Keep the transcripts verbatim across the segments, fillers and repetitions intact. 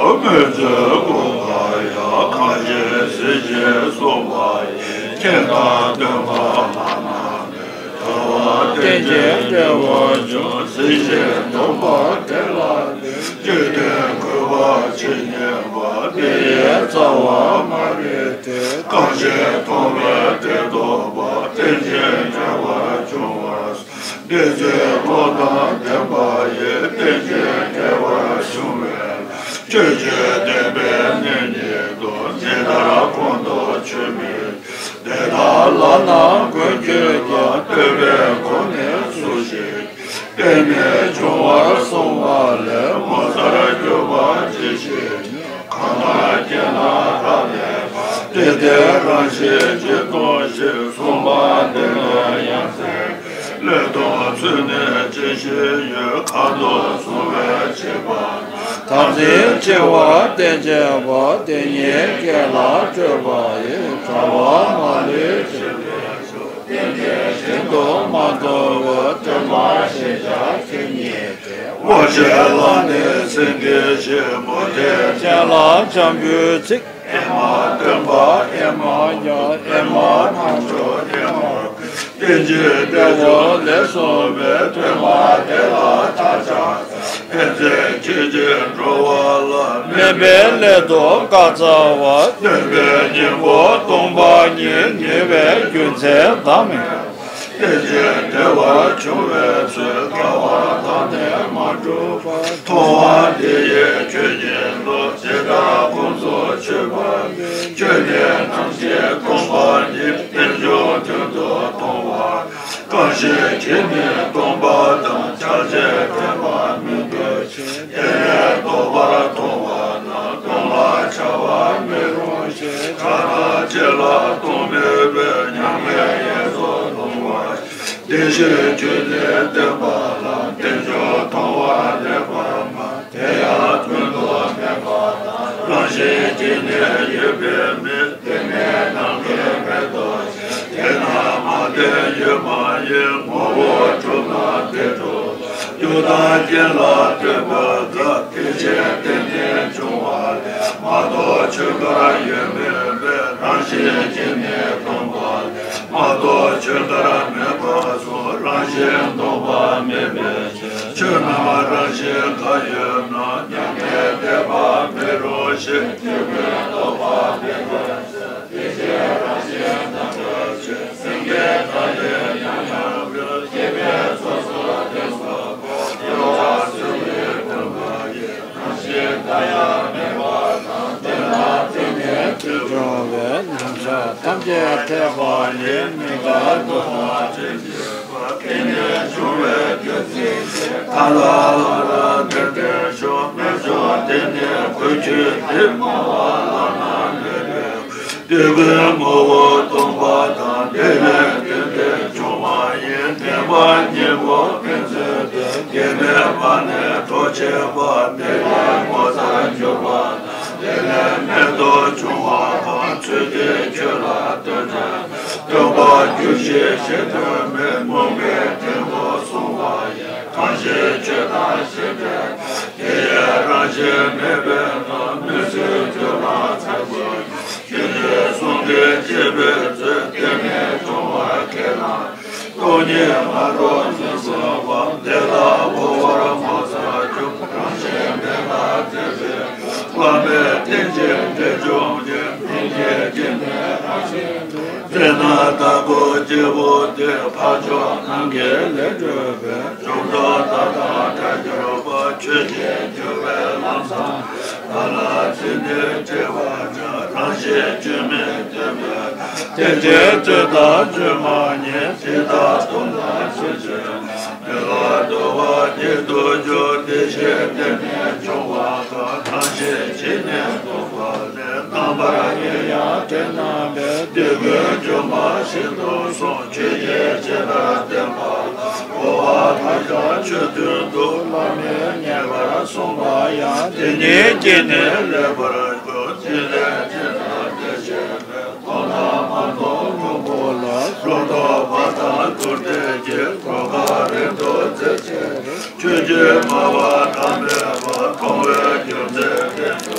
མོས་ཚོལ་ཀུན་དགའ་ཡང་། གང་ཞིག་གཟིགས་ཤིང་གསུངས་པ་ཡི། མཁྱེན་དང་སྟོན་པ་བླ་ན་མེད། བྱ་བ་རྟེན་ཅིང་འབྲེལ་བར་འབྱུང་། གཟིགས་ཤིང་འདོམས་པ་དེ་ལ་ལྟོས། བཅུད་ལྡན་གུས་པ་ཇི་སྙེད་པ། དེ་ཡི་རྩ་བ་མ་ལུས་ཏེ། གང་ཞིག་མཐོང་བས་དེ་རྟོགས་པ། རྟེན་ཅིང་འབྲེལ་བར་འབྱུང་བར། འདི་ཚོའི་བློ་དང་ལྡན་པ་ཡིས། རྟེན་ཅིང་འབྲེལ་བར་འབྱུང་བའི་ལམ། ཆོས་ཀྱི་བསྟན་པའི་གནད་ཉིད་དོ། ཇི་ལྟར་ཁོང་དུ་ཆུད་མི། དེ་དག་ལ་ནི་མགོན་ཁྱོད་ཀྱིས། བསྟོད་པའི་སྒོ་ནས་སུ་ཞིག་བརྟེན་ནས་འབྱུང་བར་གསུངས་པ་ལས། ངོ་མཚར་གྱུར་པ་ཅི་ཞིག་ཡོད། གང་ལ་སྐྱེས་ན་རབ་གནས་པ། དེ་དེ་རང་བཞིན་གཅིག་ཏུ་ཞིག་གསུངས་པ་འདི་ནི་ཡང་སྲིད་བློས་ཐོངས་ཚུལ་ནི་ཅི་ཞིག་ཡོད། གང་དུ་བཟུང་བས་བྱེད་པ་ན། དམ་ཚིག་ལྕི་བ་སྟེ་བྱས་པ། དེ་ཉིད་སྐད་ལ་སྤྲོས་པ་ཡིས། བྱ་བ་མ་ལུས་བྱེད་པའི་ཕྱོགས། བརྟན་པའི་ཞིང་དུ་མ་འགྲོ་བས། སྟོན་པ་ཞེས་བྱ་ཁྱོད་ཉིད་དེ། འོ་ཞེས་ལ་ནི་སེང་གེ་ཞེས། མུ་སྟེགས་ཅན་ལ་འཇམ་པོའི་ཚིག་ཨེ་མ་སྟོན་པ་ཨེ་མ་ཡ། ཨེ་མ་རྣམ་ཅོ་ཨེ་མ། རྟེན་ཅིང་འབྲེལ་བ་ལས་གསུངས་པའི། སྟོན་པ་དེ་ལ་ཕྱག་བྱ། ཕན་མཛད་ཁྱེད་ཀྱིས་འགྲོ་བ་ལ། དམན་པའི་སླད་དུ་བཀའ་སྩལ་པ། སྟོན་པའི་སྙིང་པོ་སྟོང་པ་ཉིད། ཉེས་པའི་རྒྱུ་མཚན་བདག་མེད། རྟེན་ཅིང་འབྲེལ་བར་འབྱུང་བའི་ཚུལ། དགའ་བ་དག་ནི་མ་གྲུབ་པ། མཐོང་བ་འདི་ཡིས་ཁྱོད་ཉིད་ལོ། ཇི་ལྟར་ཁོང་དུ་ཆུད་པ་མེད། ཁྱོད་ནི་ནམ་ཞིག་སྟོང་པ་ཉིད། རྟེན་འབྱུང་དོན་དུ་མཐོང་བ། གང་ཞིག་གིས་ནི་སྟོང་པ་དང་། ཕྱག་རྒྱའི་དྲན་པ་མི་འདོར་ཞིང་། དེ་ལས་ལྡོག་པར་མཐོང་བ་ན། སྟོང་ལ་བྱ་བ་མི་རུང་ཞིང་། བྱ་དང་བྱེད་ལ་སྟོང་མེད་པས། མྱ་ངན་ཡོངས་སུ་ལྡང་བ། དེ་ཕྱིར་ཁྱོད་ནི་བསྟན་པ་ལ། རྟེན་འབྱུང་མཐོང་བ་ལེགས་པར་སྨྲ། དེ་ཡང་དོན་དུ་མེད་པ་དང་། རང་བཞིན་གྱིས་ནི་ཡོད་པའི་མི། དེ་ནི་ནམ་མཁའི་མེ་ཏོག་བཞིན། དེ་རྣམས་མ་བརྟེན་ཡོད་མ་ཡིན། ངོ་བོ་གྲུབ་ན་དེ་གྲུབ་པ། རྒྱུ་དང་རྐྱེན་ལ་ལྟོས་པའི་བརྡ། དེ་ཕྱིར་བརྟེན་ནས་འབྱུང་བ་ལས། མ་གཏོགས་ཆོས་འགའ་ཡོད་མིན་པས། རང་བཞིན་གྱིས་ནི་སྟོང་པ་ལས། མ་གཏོགས་ཆོས་འགའ་མེད་པ་སོགས། རང་བཞིན་སྟོང་པ་མེད་པའི་ཕྱིར། ཆོས་རྣམས་རང་བཞིན་འགའ་ཡོད་ན། མྱ་ངན་འདས་པ་མི་རུང་ཞིང་། དེ་ཀུན་ལྡོག་པ་མེད་པའི་ཕྱིར། དེ་ཕྱིར་རང་བཞིན་དམ་པའི་ཆོས། སེང་གེ་དག་གིས་ཡང་ཡང་བསྐོར། སྐྱེ་བོའི་ཚོགས་སུ་དེ་སོགས་པོ། དགེ་བ་སུ་ཡིས་ཀུན་དགའ་ཡི། རང་བཞིན་འགའ་ཡང་མེད་པ་དང་། དེ་ལ་བརྟེན་ནས་འབྱུང་བའི་ལམ་ཤེས་ཐམས་ཅད་འཐད་པ་ཡིས། མི་འགལ་སྟོང་པ་ཅན་ཡོད་པ། དེ་ནི་འབྱུང་བའི་རྒྱུ་མཚན་ཏེ། ད་ལྟ་ལ་ར་དེར་འབྲེལ་ཤོག་མི་འབྱུང་དེ་ནི་ཀུན་ཆོད་དེ། སྨྲ་བ་བླ་ན་མེད་པའི། དེ་ཀུན་ངོ་བོ་སྟོང་པ་དང་། དེ་ལས་བརྟེན་ཏེ་འབྱུང་བ་ཡིན། བདེན་པ་གཉིས་པོ་ཕན་ཚུན་དོན། དེ་མེད་པ་ནི་གྲོགས་བྱེད་པ། དེ་ལས་ངོ་མཚར་གྱུར་པ་དང་། དེ་ལས་རྨད་དུ་བྱུང་བ་གང་། ཚུལ་འདི་ཁྱོད་ལ་སྟོན་ན། སྟོན་པ་རྒྱུད་བཞི་ཞེས་དོན་མེད། རྨོངས་པའི་སྟེང་དུ་སོང་བ་ཡིན། གང་ཞིག་ཆོས་དང་ཞི་བདེ་དང་། དེ་ཡི་རང་བཞིན་མེད་པས་ན། མི་སྲིད་རྒྱུད་ལ་འཚེ་བ་ཡིན། ཁྱོད་ཀྱིས་གསུང་གིས་བྱས་པའི་ཚུལ། དེ་ནི་སྦྱོང་བར་མཁས་ན། སྟོང་ཉིད་ང་རོ་ཉིད་གསལ་བ། དེ་ལ་གོ་བར་ངོ་མཚར་འགྱུར། རང་བཞིན་མེད་པར་འཛིན་པའི། བླ་མེད་རྟེན་ཅིང་འབྲེལ་འབྱུང་ཉིད། སྙིང་རྗེ་སྐྱེས་ནས་རང་བཞིན་དོན། དེས་ན་བདག་གོ་སྐྱེ་བོ་འདི། འཕགས་མཆོག་རྣམས་ཀྱི་ལས་སྒྲུབ་པའི། བྱང་ཆུབ་བདག་དང་བྲལ་གྱུར་པ། ཆོས་ཀྱི་འགྱུར་བའི་ལམ་བཟང་། ལ་ལ་ཕྱིན་ཏེ་བྲེལ་བར་བྱ། རང་བཞིན་བཅོས་མིན་བསྟན་པའི་བདག། དེ་ཕྱིར་བསྟོད་དང་བཅོས་མ་ཉེས། དེ་དག་སྟོང་དང་ཕྱིན་ཅི་མེད། མི་ལ་འདུ་བ་ཉིད་དུ་འཇོག་དེ་ཕྱིར་བརྟེན་ནས་འབྱུང་བ་གང་། རང་བཞིན་གྱིས་ནི་སྟོང་པ་ལས། རྣམ་པར་ངེས་ཡང་དྲན་ན་མེད། དེ་ཀུན་སྒྱུ་མ་བཞིན་དུ་སོང་། ཆོས་ཉིད་ཇི་ལྟར་བསྟན་པ་ལ། གོ་བ་གང་ཤར་ཆོས་དོན་དུ། བླ་མས་ངེས་པར་གསུངས་པ་ཡང་། དེ་ཉིད་ཀྱིས་ནི་ལེགས་པར་གོ། དེ་ལས་ཅི་ལྟར་དེ་བྱས་པའི། མཐོང་དང་མ་མཐོང་ལོངས་སྐུ་ལ། ལོག་རྟོག་པ་དང་ཐུར་དེད་ཀྱིས། གོ་འཕང་རིང་དུ་འཛིན་བྱེད་པའི། ཆོས་ཀྱི་སྨྲ་བ་ཐ་མལ་པ། མཐོང་བའི་རྒྱུ་མཚན་བསྟན།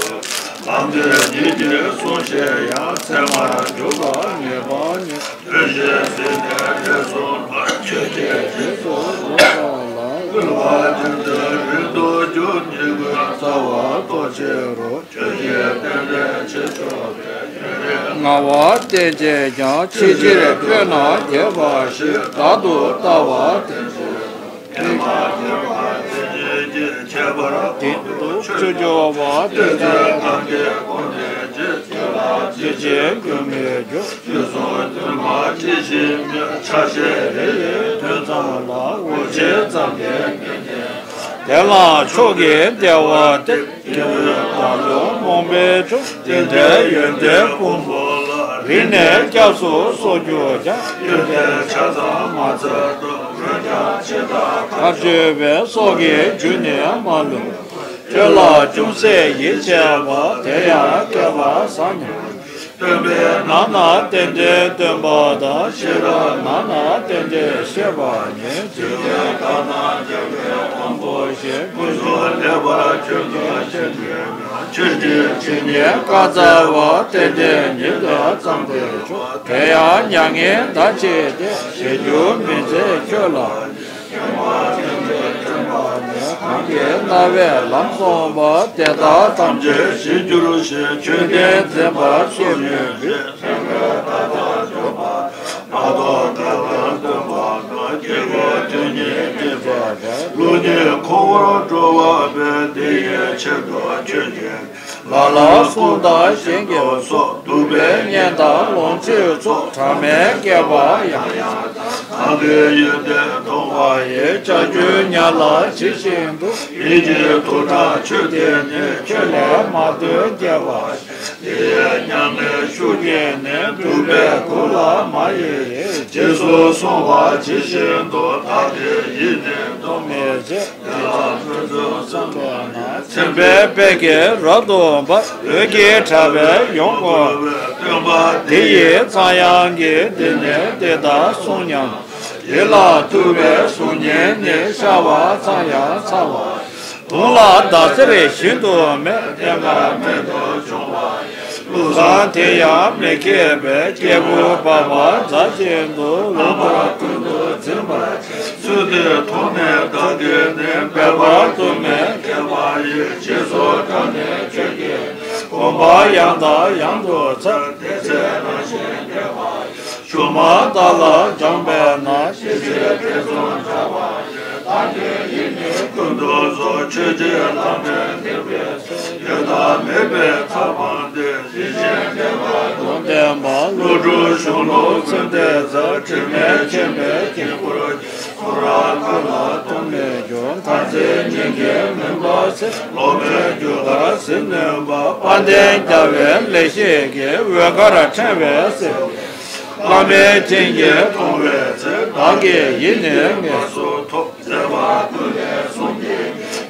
ལམ་འབྲས་ཉིད་ཀྱིས་བསྲུང་བྱེད་ཡང་། མཚན་མར་གྱུར་པ་ངེས་པར་ཉིད། དོན་གཞན་ཟིན་ནས་ལས་བསྲུངས་པ། ཆོས་ཀྱི་རྗེས་སུ་འགྲོ་བ་ལ། བསྐུལ་བ་དེ་འདྲའི་རིང་དུ་འགྱུར། ཉེས་ཀུན་རྩ་བ་རྟོགས་བྱེད་རུང་། ཆོས་ཀྱི་རྟེན་འབྲེལ་བྱེད་ཆོག་པའི། ཡུན་རིང་ངལ་བ་བསྟེན་བྱས་ཀྱང་། ཕྱི་ཕྱིར་སྤྱོད་ན་རྒྱས་པ་ཞིག། བདག་ཏུ་ལྟ་བ་དེ་བཞིན་དུ། དེ་མ་ཐོས་པ་དེ་ཉིད་ཀྱིས། ཁྱད་པར་དེ་དུ་ཆོས་སྐྱོ་བ། དེ་ཚེ་གང་གི་སྒོ་ནས་ཀྱང་། ཆོས་ལ་ཇི་བཞིན་རྒྱུན་མི་འཇུག་དུས་གསུམ་འདུན་མ་ཇི་བཞིན་མེད། ཆ་ཤས་རེ་ཡི་དུས་ཙམ་ལ། འུར་ཆེན་ཙམ་གྱིས་ཉོན་ཅིག་དེ་ལའང་མཆོག་གི་བདེ་བ་སྟེར། སྐྱེ་བོའི་བདག་བློ་རྨོངས་པའི་མཆོག་དེ་འདྲའི་ཡོན་ཏན་ཀུན་པོ་ལ། རིང་ནས་སྐྱབས་སུ་སོགས་གྱུར་ཀྱང་། ཡོན་ཏན་ཆ་ཙམ་མ་ཚད་དོ། འོན་ཀྱང་ཇི་ལྟར་ཐག་ཆོད་པའི། སྲོག་གི་རྒྱུན་ནི་མ་ལུས། ཆོས་ལ་ཅུང་ཟད་ཡིད་ཆེས་པ། དེ་ཡང་བསྐལ་པ་བཟང་ཉམས། སྟོན་པའི་ནང་ན་རྟེན་འབྲེལ་སྟོན་པ་དང་། ཤེས་རབ་ནང་ན་རྟེན་འབྲེལ་བཤད་པ་ཉིད། འཇིག་རྟེན་དག་ན་འཇིག་པའི་དབང་པོ་བཞིན། ཕུན་སུམ་ལེགས་པར་གྱུར་ཅིང་ཤིན་ཏུ། ཆོས་ཀྱི་ཇི་སྙེད་བཀའ་སྩལ་པ། རྟེན་འབྲེལ་ཉིད་དུ་བརྩམས་ཏེ་མཆོག་དེ་ཡང་མྱ་ངན་འདའ་བྱེད་དེ། ཞེས་བསྒྱུར་མི་མཛད་ཁྱོད་ལ། གང་གིས་རྣ་བས་ལམ་སོང་བ། དེ་དག་ཐམས་ཅད་ཞི་འགྱུར་ཞིང་། ཆོས་བསྟན་འཛིན་པར་བྱེད་མོས་པའི། མ་རྟོགས་ཁ་དང་སྟོན་པ་དང་། སྐྱེ་བོ་དོན་གཉིས་མེད་པའི་ཕྱིར། བློ་ཉིད་འཁོར་བར་འགྲོ་བ་མེད། དེ་ཡི་ཕྱིར་དུ་ཆོས་ཀྱི་ལ་ལ་གསུང་དང་བཞིན་གྱི་སོགས། གདུག་པའི་གཉེན་དང་ལོངས་སྤྱོད་ཚོགས། གྲངས་མེད་བསྐལ་པ་ཡང་ཡང་དང་། གང་གི་ཡོན་ཏན་མཐོང་བ་ཡི། ལྕགས་ཀྱུ་ཉ་ལ་ཇི་བཞིན་དུ། ཡིད་ཀྱི་དུག་དྲག་ཆོས་དེ་ནི། ཁྱོད་ལས་མ་ཐོན་སྐྱེ་བ་ཞིག་དེ་ཡི་མྱ་ངན་ཤུགས་ཀྱིས་ནི། གདུག་པའི་གུར་ལ་མ་ཡིབ་ཡིད། རྗེས་སུ་སོང་བ་ཇི་བཞིན་དུ། བདག་གི་ཡིད་ནི་གཏོང་མི་བྱེད། དེ་ལ་ཕུན་སུམ་ཚོགས་པ་ན། མཚན་དཔེའི་དཔལ་གྱིས་རབ་ཏུ་འབར། འོད་ཀྱི་དྲ་བས་ཡོངས་བསྐོར་བའི། སྟོན་པ་དེ་ཡི་ཚངས་དབྱངས་ཀྱིས། འདི་ནི་འདི་ལྟར་གསུངས་སྙམ། ཡིད་ལ་ཐུག་པའི་གཟུགས་བརྙན་ནི། ཤར་བ་ཙམ་ཡང་ཚ་བ། དུང་ལ་ཟླ་ཟེར་ཤིན་ཏུ་མེད། བསྟན་པ་རྨད་དུ་བྱུང་བ་ཡི། བློ་བཟང་དེ་ཡང་མི་ཁེགས་པས། སྐྱེས་བུ་འཕགས་པ་མཛའ་བཞིན་དུ། ལོངས་པ་ཀུན་ཏུ་འཛིན་པར་བྱེད། ཚུལ་དེ་མཐོང་ནས་བདག་གིས་ནི། འབད་པ་དུ་མས་མཁས་པ་ཡིས། རྗེས་སུ་འབྲངས་ནས་ཆོས་ཀྱི་དགོངས་པ་ཡང་དང་ཡང་དུ་འཚལ། དེ་ཚེ་རང་གཞན་བདེ་བ་ཡི། ཞུ་མ་དག་ལ་སྦྱངས་པས་ན། ཤེས་བྱའི་ཐེ་ཚོམ་བྲལ་བ་ཡི། བདག་གི་ཡིད་ནི་ཀུན་ཏུ་རྫོགས། ཆོས་ཀྱི་ལམ་མེ་འདེགས་པའི་ཚུལ། ཡོད་དང་མེད་པའི་ཚབ་མ་མཛད། ཡིད་ཆེས་བདེ་བ་ལུང་བསྟན་པ། ཀླུ་སྒྲུབ་གཞུང་ལུགས་ཚུལ་འདི་མཛད། དྲི་མེད་མཁྱེན་པའི་དཀྱིལ་འཁོར་གྱི། ཁོ་རང་ཀུན་ལ་ལྟོས་མེད་འགྱུར། མཐར་འཛིན་སྙིང་གའི་མུན་པ་སེལ། སློབ་མའི་རྒྱུད་ལ་གཟིགས་ནུས་པ། དཔལ་ལྡན་རྒྱལ་བའི་ལེགས་བཤད་ཀྱི། འོད་དཀར་ཕྲེང་བའི་གསེབ། བླ་མའི་བྱིན་གྱིས་མཐོང་བའི་ཚེ། བདག་གི་ཡིད་ནི་དངོས་སུ་ཐོབ། མཛད་པ་ཀུན་ལས་གསུང་གི།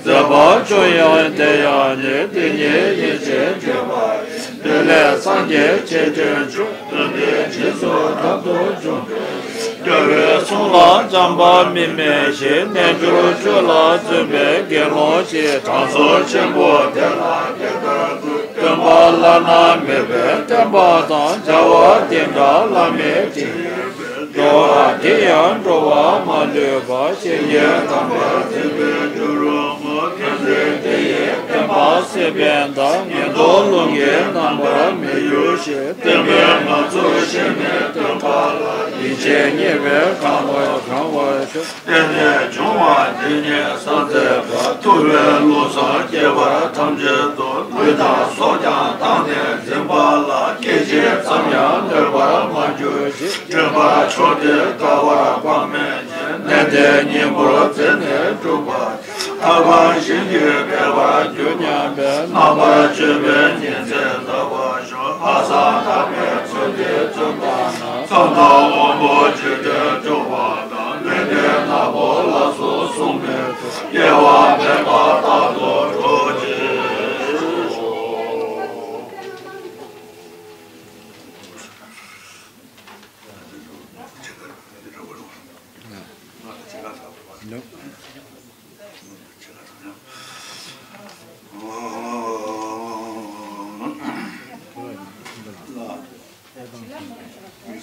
མཛད་པ་བཅུ་ཡང་དེ་ཡང་ཉིད། དེ་ཉིད་ཡིད་ཆེས་བྱེད་པ་ཡི། དེ་ལས་སངས་རྒྱས་བྱེད་དོན་བཅུ། དོན་དེ་རྗེས་སུ་རབ་ཏུ་འབྱུང་། རྒྱལ་བའི་གསུང་ལ་བྱམས་པ་མི་དམན་ཞིང་། རྣལ་འབྱོར་སྤྱོད་ལ་བརྩོན་པའི་དགེ་སློང་ཞིག་དྲང་སྲོང་ཆེན་པོ་དེ་ལ་དེ་ལྟར་བསྐུལ། སྟོན་པ་བླ་ན་མེད་པའི་བསྟན་པ་དང་། བྱ་བ་འདི་འདྲ་བླ་མའི་དྲིན། འགྲོ་བ་འདི་ཡང་འགྲོ་བ་མ་ལུས་པ། གཞན་ཡང་དམ་པར་འཛིན་པའི་རྒྱུ་རུ་མོ། དེ་ཚེ་འདི་ཡི་བསྟན་པ་སྲིད་པའི་མཐའ། ངན་རྟོག་རླུང་གིས་རྣམ་པར་མི་གཡོ་ཞིང་། བསྟན་པའི་ངང་ཚུལ་ཤེས་ནས་སྟོན་པ་ལ། ཡིད་ཆེས་བརྙེས་པས་གང་བར་གང་བར་ཤོག་དེ་ནས་བྱུང་བ་འདི་ཉིད་སངས་རྒྱས་པ། ཐུབ་པའི་བློ་བཟང་སྐྱེས་པ་ཐམས་ཅད་དུ། ལུས་དང་སྲོག་ཀྱང་བཏང་ནས་འཛིན་པ་ལ། སྐད་ཅིག་ཙམ་ཡང་གནོད་པར་མ་གྱུར་ཅིག་དྲན་པ་མཆོག་དེ་དགའ་བར་དཔག་མེད་ཉིད། ནན་ཏན་སྙིང་པོར་འཛིན་ནས་སྒྲུབ་པ། ཐབས་གང་བཞིན་གྱིས་འཕེལ་བར་འགྱུར་སྙམ་པའི། རྣམ་པར་དཔྱོད་པའི་ཉིན་མཚན་ཟབ་པར་ཤོག་ལྷག་བསམ་དག་པའི་ཚུལ་འདི་བརྩོན་པ་ན། མཚམས་དང་དབང་པོ་འཇིག་རྟེན་སྐྱོང་བ་དང་། ལུས་ལྡན་ནག་པོ་ལ་སོགས་སྲུང་མི་ཐུབ། དབྱེ་བ་མེད་པར་རྟག་ཏུ་གྲོགས་བྱེད།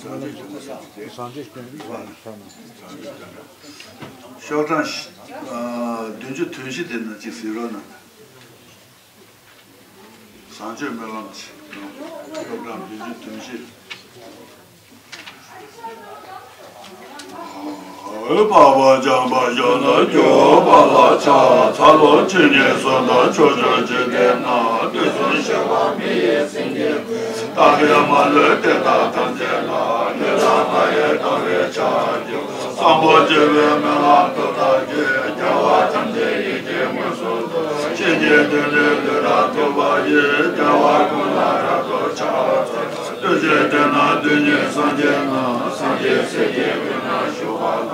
བཟང་སྤྱོད་སྟོན་པའི་ས་ན། ཤོག་གྲངས་བདུན་ཅུ་དོན་བཞི་དེ་ན་གཅིག་གཟིགས་རོགས་གནང་། བཟང་སྤྱོད་སྨོན་ལམ་ཆེ། ཤོག་གྲངས་བདུན་ཅུ་དོན་བཞི། འཕགས་པ་བྱམས་པ་ཞབས་ལ་སྐྱོབ་པ་ལ་ཕྱག་འཚལ་ལོ། ཇི་སྙེད་སུ་དག་ཕྱོགས་བཅུའི་འཇིག་རྟེན་ན། དུས་གསུམ་གཤེགས་པ་མི་ཡི་སེང་གེ་ཀུན། བདག་གིས་མ་ལུས་དེ་དག་ཐམས་ཅད་ལ། ལུས་དང་ངག་ཡིད་དང་བས་ཕྱག་འཚལ་ལོ། བཟང་པོ་སྤྱོད་པའི་སྨོན་ལམ་མཐུ་དག་གིས། རྒྱལ་བ་ཐམས་ཅད་ཡིད་ཀྱིས་མངོན་སུམ་དུ། ཇི་སྙེད་དུ་ནི་ལུས་དང་ཐུབ་པ་ཡིས། རྒྱལ་བ་ཀུན་ལ་རབ་ཏུ་ཕྱག་འཚལ་ལོ། ཐུགས་རྗེ་ལྡན་ན་དུས་གཉིས་སངས་རྒྱས་རྣམས། སངས་རྒྱས་སྲས་ཀྱི་དབུས་ན་བཞུགས་པ་ལ།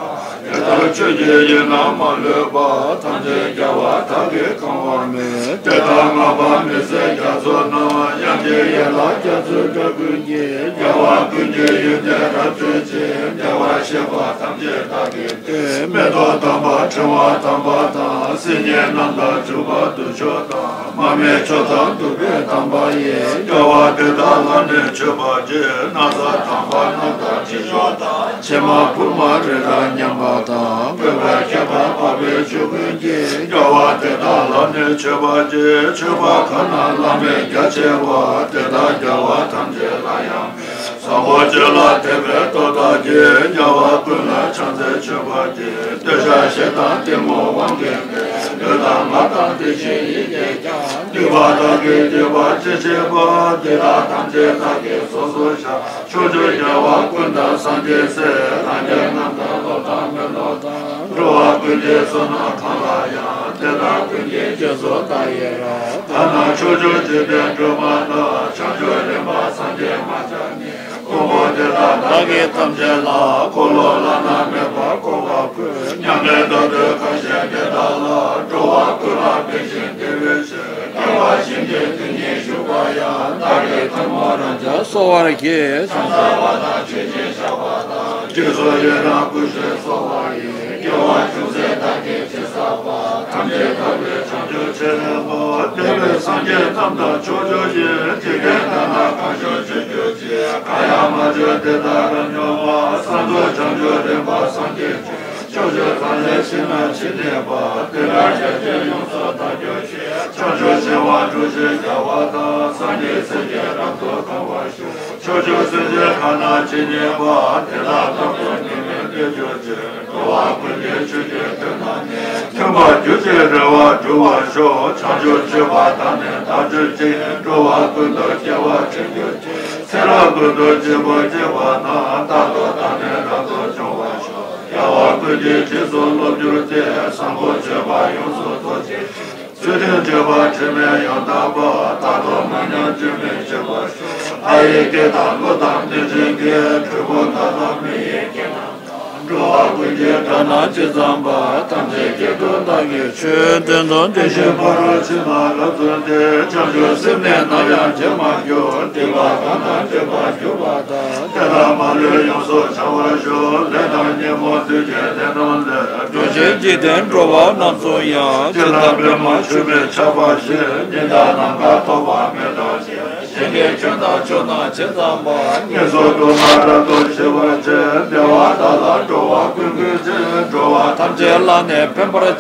དེ་ལྟར་ཆོས་ཀྱི་དབྱིངས་རྣམས་མ་ལུས་པ། ཐམས་ཅད་རྒྱལ་བ་དག་གིས་གང་བར་མོས། དེ་ལྟར་སྔགས་པ་མི་བསྐྱོད་རྒྱ་མཚོ་རྣམས། དབྱངས་ཀྱི་ཡན་ལག་རྒྱ་མཚོའི་སྒྲ་ཀུན་གྱིས། རྒྱལ་བ་ཀུན་གྱི་ཡོན་ཏན་རབ་སྟོན་ཅིང་། བདེ་བར་གཤེགས་པ་ཐམས་ཅད་བདག་གིས་བསྟོད། མེ་ཏོག་དམ་པ་ཕྲེང་བ་དམ་པ་དང་། སིལ་སྙན་རྣམས་དང་བྱུག་པ་བདུད་མཆོག་དང་། མར་མེ་མཆོག་དང་བདུག་སྤོས་དམ་པ་ཡིས། རྒྱལ་བ་དེ་དག་ལ་ནི་མཆོད་པར་བགྱི། ན་བཟའ་དམ་པ་རྣམས་དང་དྲི་མཆོག་དང་། ཕྱེ་མ་ཕུར་མ་རི་དྭགས་མཉམ་པ་དང་། བཀོད་པའི་ཁྱད་པར་འཕགས་པའི་ཆོས་ཀུན་གྱིས། རྒྱལ་བ་དེ་དག་ལ་ནི་མཆོད་པར་བགྱི། མཆོད་པ་གང་རྣམས་བླ་མེད་རྒྱ་ཆེ་བ། དེ་དག་རྒྱལ་བ་ཐམས་ཅད་ལ་ཡང་མོས། བཟང་པོ་སྤྱོད་ལ་དད་པའི་སྟོབས་དག་གིས། རྒྱལ་བ་ཀུན་ལ་ཕྱག་འཚལ་མཆོད་པར་བགྱི། འདོད་ཆགས་ཞེ་སྡང་གཏི་མུག་དབང་གིས་འགྲིབ། ལུས་དང་ངག་དང་དེ་བཞིན་ཡིད་ཀྱིས་ཀྱང་། སྡིག་པ་དག་གིས་བསྒྲིབས་པ་ཅི་མཆིས་པ། དེ་དག་ཐམས་ཅད་བདག་གིས་སོ་སོར་བཤགས། ཕྱོགས་བཅུའི་རྒྱལ་བ་ཀུན་དང་སངས་རྒྱས་སྲས། ལྷ་འདྲེ་རྣམས་དང་སློབ་དང་མི་སློབ་དང་། འགྲོ་བ་ཀུན་གྱི་བསོད་ནམས་གང་ལ་ཡང་། དེ་དག་ཀུན་གྱི་རྗེས་སུ་བདག་ཡི་རང་། ཐ་ན་ཕྱོགས་བཅུའི་འཇིག་རྟེན་སྒྲོན་མ་དང་། བྱང་ཆུབ་རིམ་པ་སངས་རྒྱས་མ་ཆགས་ནས། དཀོན་པོ་དེ་དག་བདག་གིས་ཐམས་ཅད་ལ། འཁོར་ལོ་བླ་ན་མེད་པ་བསྐོར་བར་ཕུལ། མྱ་ངན་འདའ་སྟོན་གང་བཞེད་དེ་དག་ལ། འགྲོ་བ་ཀུན་ལ་ཕན་ཞིང་བདེ་བའི་ཕྱིར། དགེ་བ་བཞིན་དུ་དེ་ཉིད་བཞུགས་པ་ཡང་། བདག་གིས་ཐལ་མོ་རང་རྐྱ་གསོལ་བར་བགྱི། ཕྱག་འཚལ་བ་དང་མཆོད་ཅིང་བཤགས་པ་དང་། རྗེས་སུ་ཡི་རང་བསྐུལ་ཞིང་གསོལ་བ་ཡི། དགེ་བ་ཅུང་ཟད་བདག་གིས་ཅི་བསགས་པ། ཐམས་ཅད་དག་པའི་བྱང་ཆུབ་ཆེན་པོ། འདས་པའི་སངས་རྒྱས་རྣམས་དང་ཕྱོགས་བཅུའི། འཇིག་རྟེན་དག་ན་གང་བྱུང་བྱོན་གྱུར་ཅིག་གང་ཡང་མ་བྱོན་དེ་དག་རབ་མྱོང་བ། སངས་རྒྱས་བྱང་ཆུབ་རིམ་པ་སངས་རྒྱས་ཀྱི། ཕྱོགས་བཅུ་ཐམས་ཅད་ཞིང་རྣམས་ཇི་སྙེད་པ། དེ་དག་བརྒྱ་བྱིན་ཡོངས་སུ་དག་གྱུར་ཅིག་བྱང་ཆུབ་ཤིང་དབང་གྲུ་བཞིར་གྱུར་པ་དང་། སངས་རྒྱས་སྲས་ཀྱིས་རབ་ཏུ་གང་བར་ཤོག་ཕྱོགས་བཅུའི་སེམས་ཅན་གང་རྣམས་ཇི་སྙེད་པ། དེ་དག་རྣམས་ཀུན་ཉིད་མོས་ཏེ་གྱུར་ཅིག་འགྲོ་བ་ཀུན་གྱི་ཆོས་ཀྱི་དོན་རྣམས་ནི། མཐུན་པར་གྱུར་ཅིག་རེ་བ་འགྲུབ་པར་ཤོག་བྱང་ཆུབ་སྤྱོད་པ་དག་ནི་བདག་སྤྱོད་ཅིང་། འགྲོ་བ་ཀུན་ཏུ་སྐྱེ་བ་དྲན་གྱུར་ཅིག་ཚེ་རབས་ཀུན་ཏུ་སྐྱེ་བ་སྐྱེ་བ་ན། རྟག་ཏུ་བདག་ནི་རབ་ཏུ་འབྱུང་བར་ཤོག་རྒྱལ་བ་ཀུན་གྱི་རྗེས་སུ་སློབ་གྱུར་ཅིག་བཟང་པོ་སྤྱོད་པ་ཡོངས་སུ་རྫོགས་བྱེད་ཅིང་། ཚུལ་ཁྲིམས་སྤྱོད་པ་དྲི་མེད་ཡང་དག་པ། རྟག་ཏུ་མ་ཉམས་སྐྱོན་མེད་སྤྱོད་པར་ཤོག་ལྷ་ཡི་སྐད་དང་ཀླུ་དང་གནོད་སྦྱིན་སྐད། གྲུལ་བུམ་དག་དང་མི་ཡི་སྐད་རྣམས་དང་། འགྲོ་བ་ཀུན་གྱི་སྒྲ་རྣམས་ཇི་ཙམ་པ། ཐམས་ཅད་སྐད་དུ་བདག་གིས་ཆོས་བསྟན་ཏོ། དེ་བཞིན་ཕ་རོལ་ཕྱིན་ལ་རབ་བརྩོན་ཏེ། བྱང་ཆུབ་སེམས་ནི་ནམ་ཡང་བརྗེད་མ་གྱུར། སྡིག་པ་གང་དག་སྒྲིབ་པར་གྱུར་པ་དག་དེ་དག་མ་ལུས་ཡོངས་སུ་བྱང་བར་ཤོག་ལས་དང་ཉོན་མོངས་བདུད་ཀྱི་ལས་རྣམས་ལས། འགྲོ་ཆེན་འཇིག་རྟེན་འགྲོ་བ་རྣམས་སུ་ཡང་། ཇི་ལྟར་པདྨ་འཁྱུད་པས་ཆགས་པ་བཞིན། ཉི་ཟླ་ནམ་མཁར་ཐོགས་པ་མེ་ཏོག་བཞིན། གཞན་གྱི་སྐྱོན་དང་ཕྱོགས་རྣམས་ཇི་ཙམ་པ། དངོས་སུ་བསྡུ་ན་རབ་ཏུ་ཞི་བར་བྱེད། བདེ་བ་དག་ལ་འགྲོ་བ་ཀུན་ཀུན་ཅིག་འགྲོ་བ་ཐམས་ཅད་ལ་ནི་ཕན་པར་བྱེད།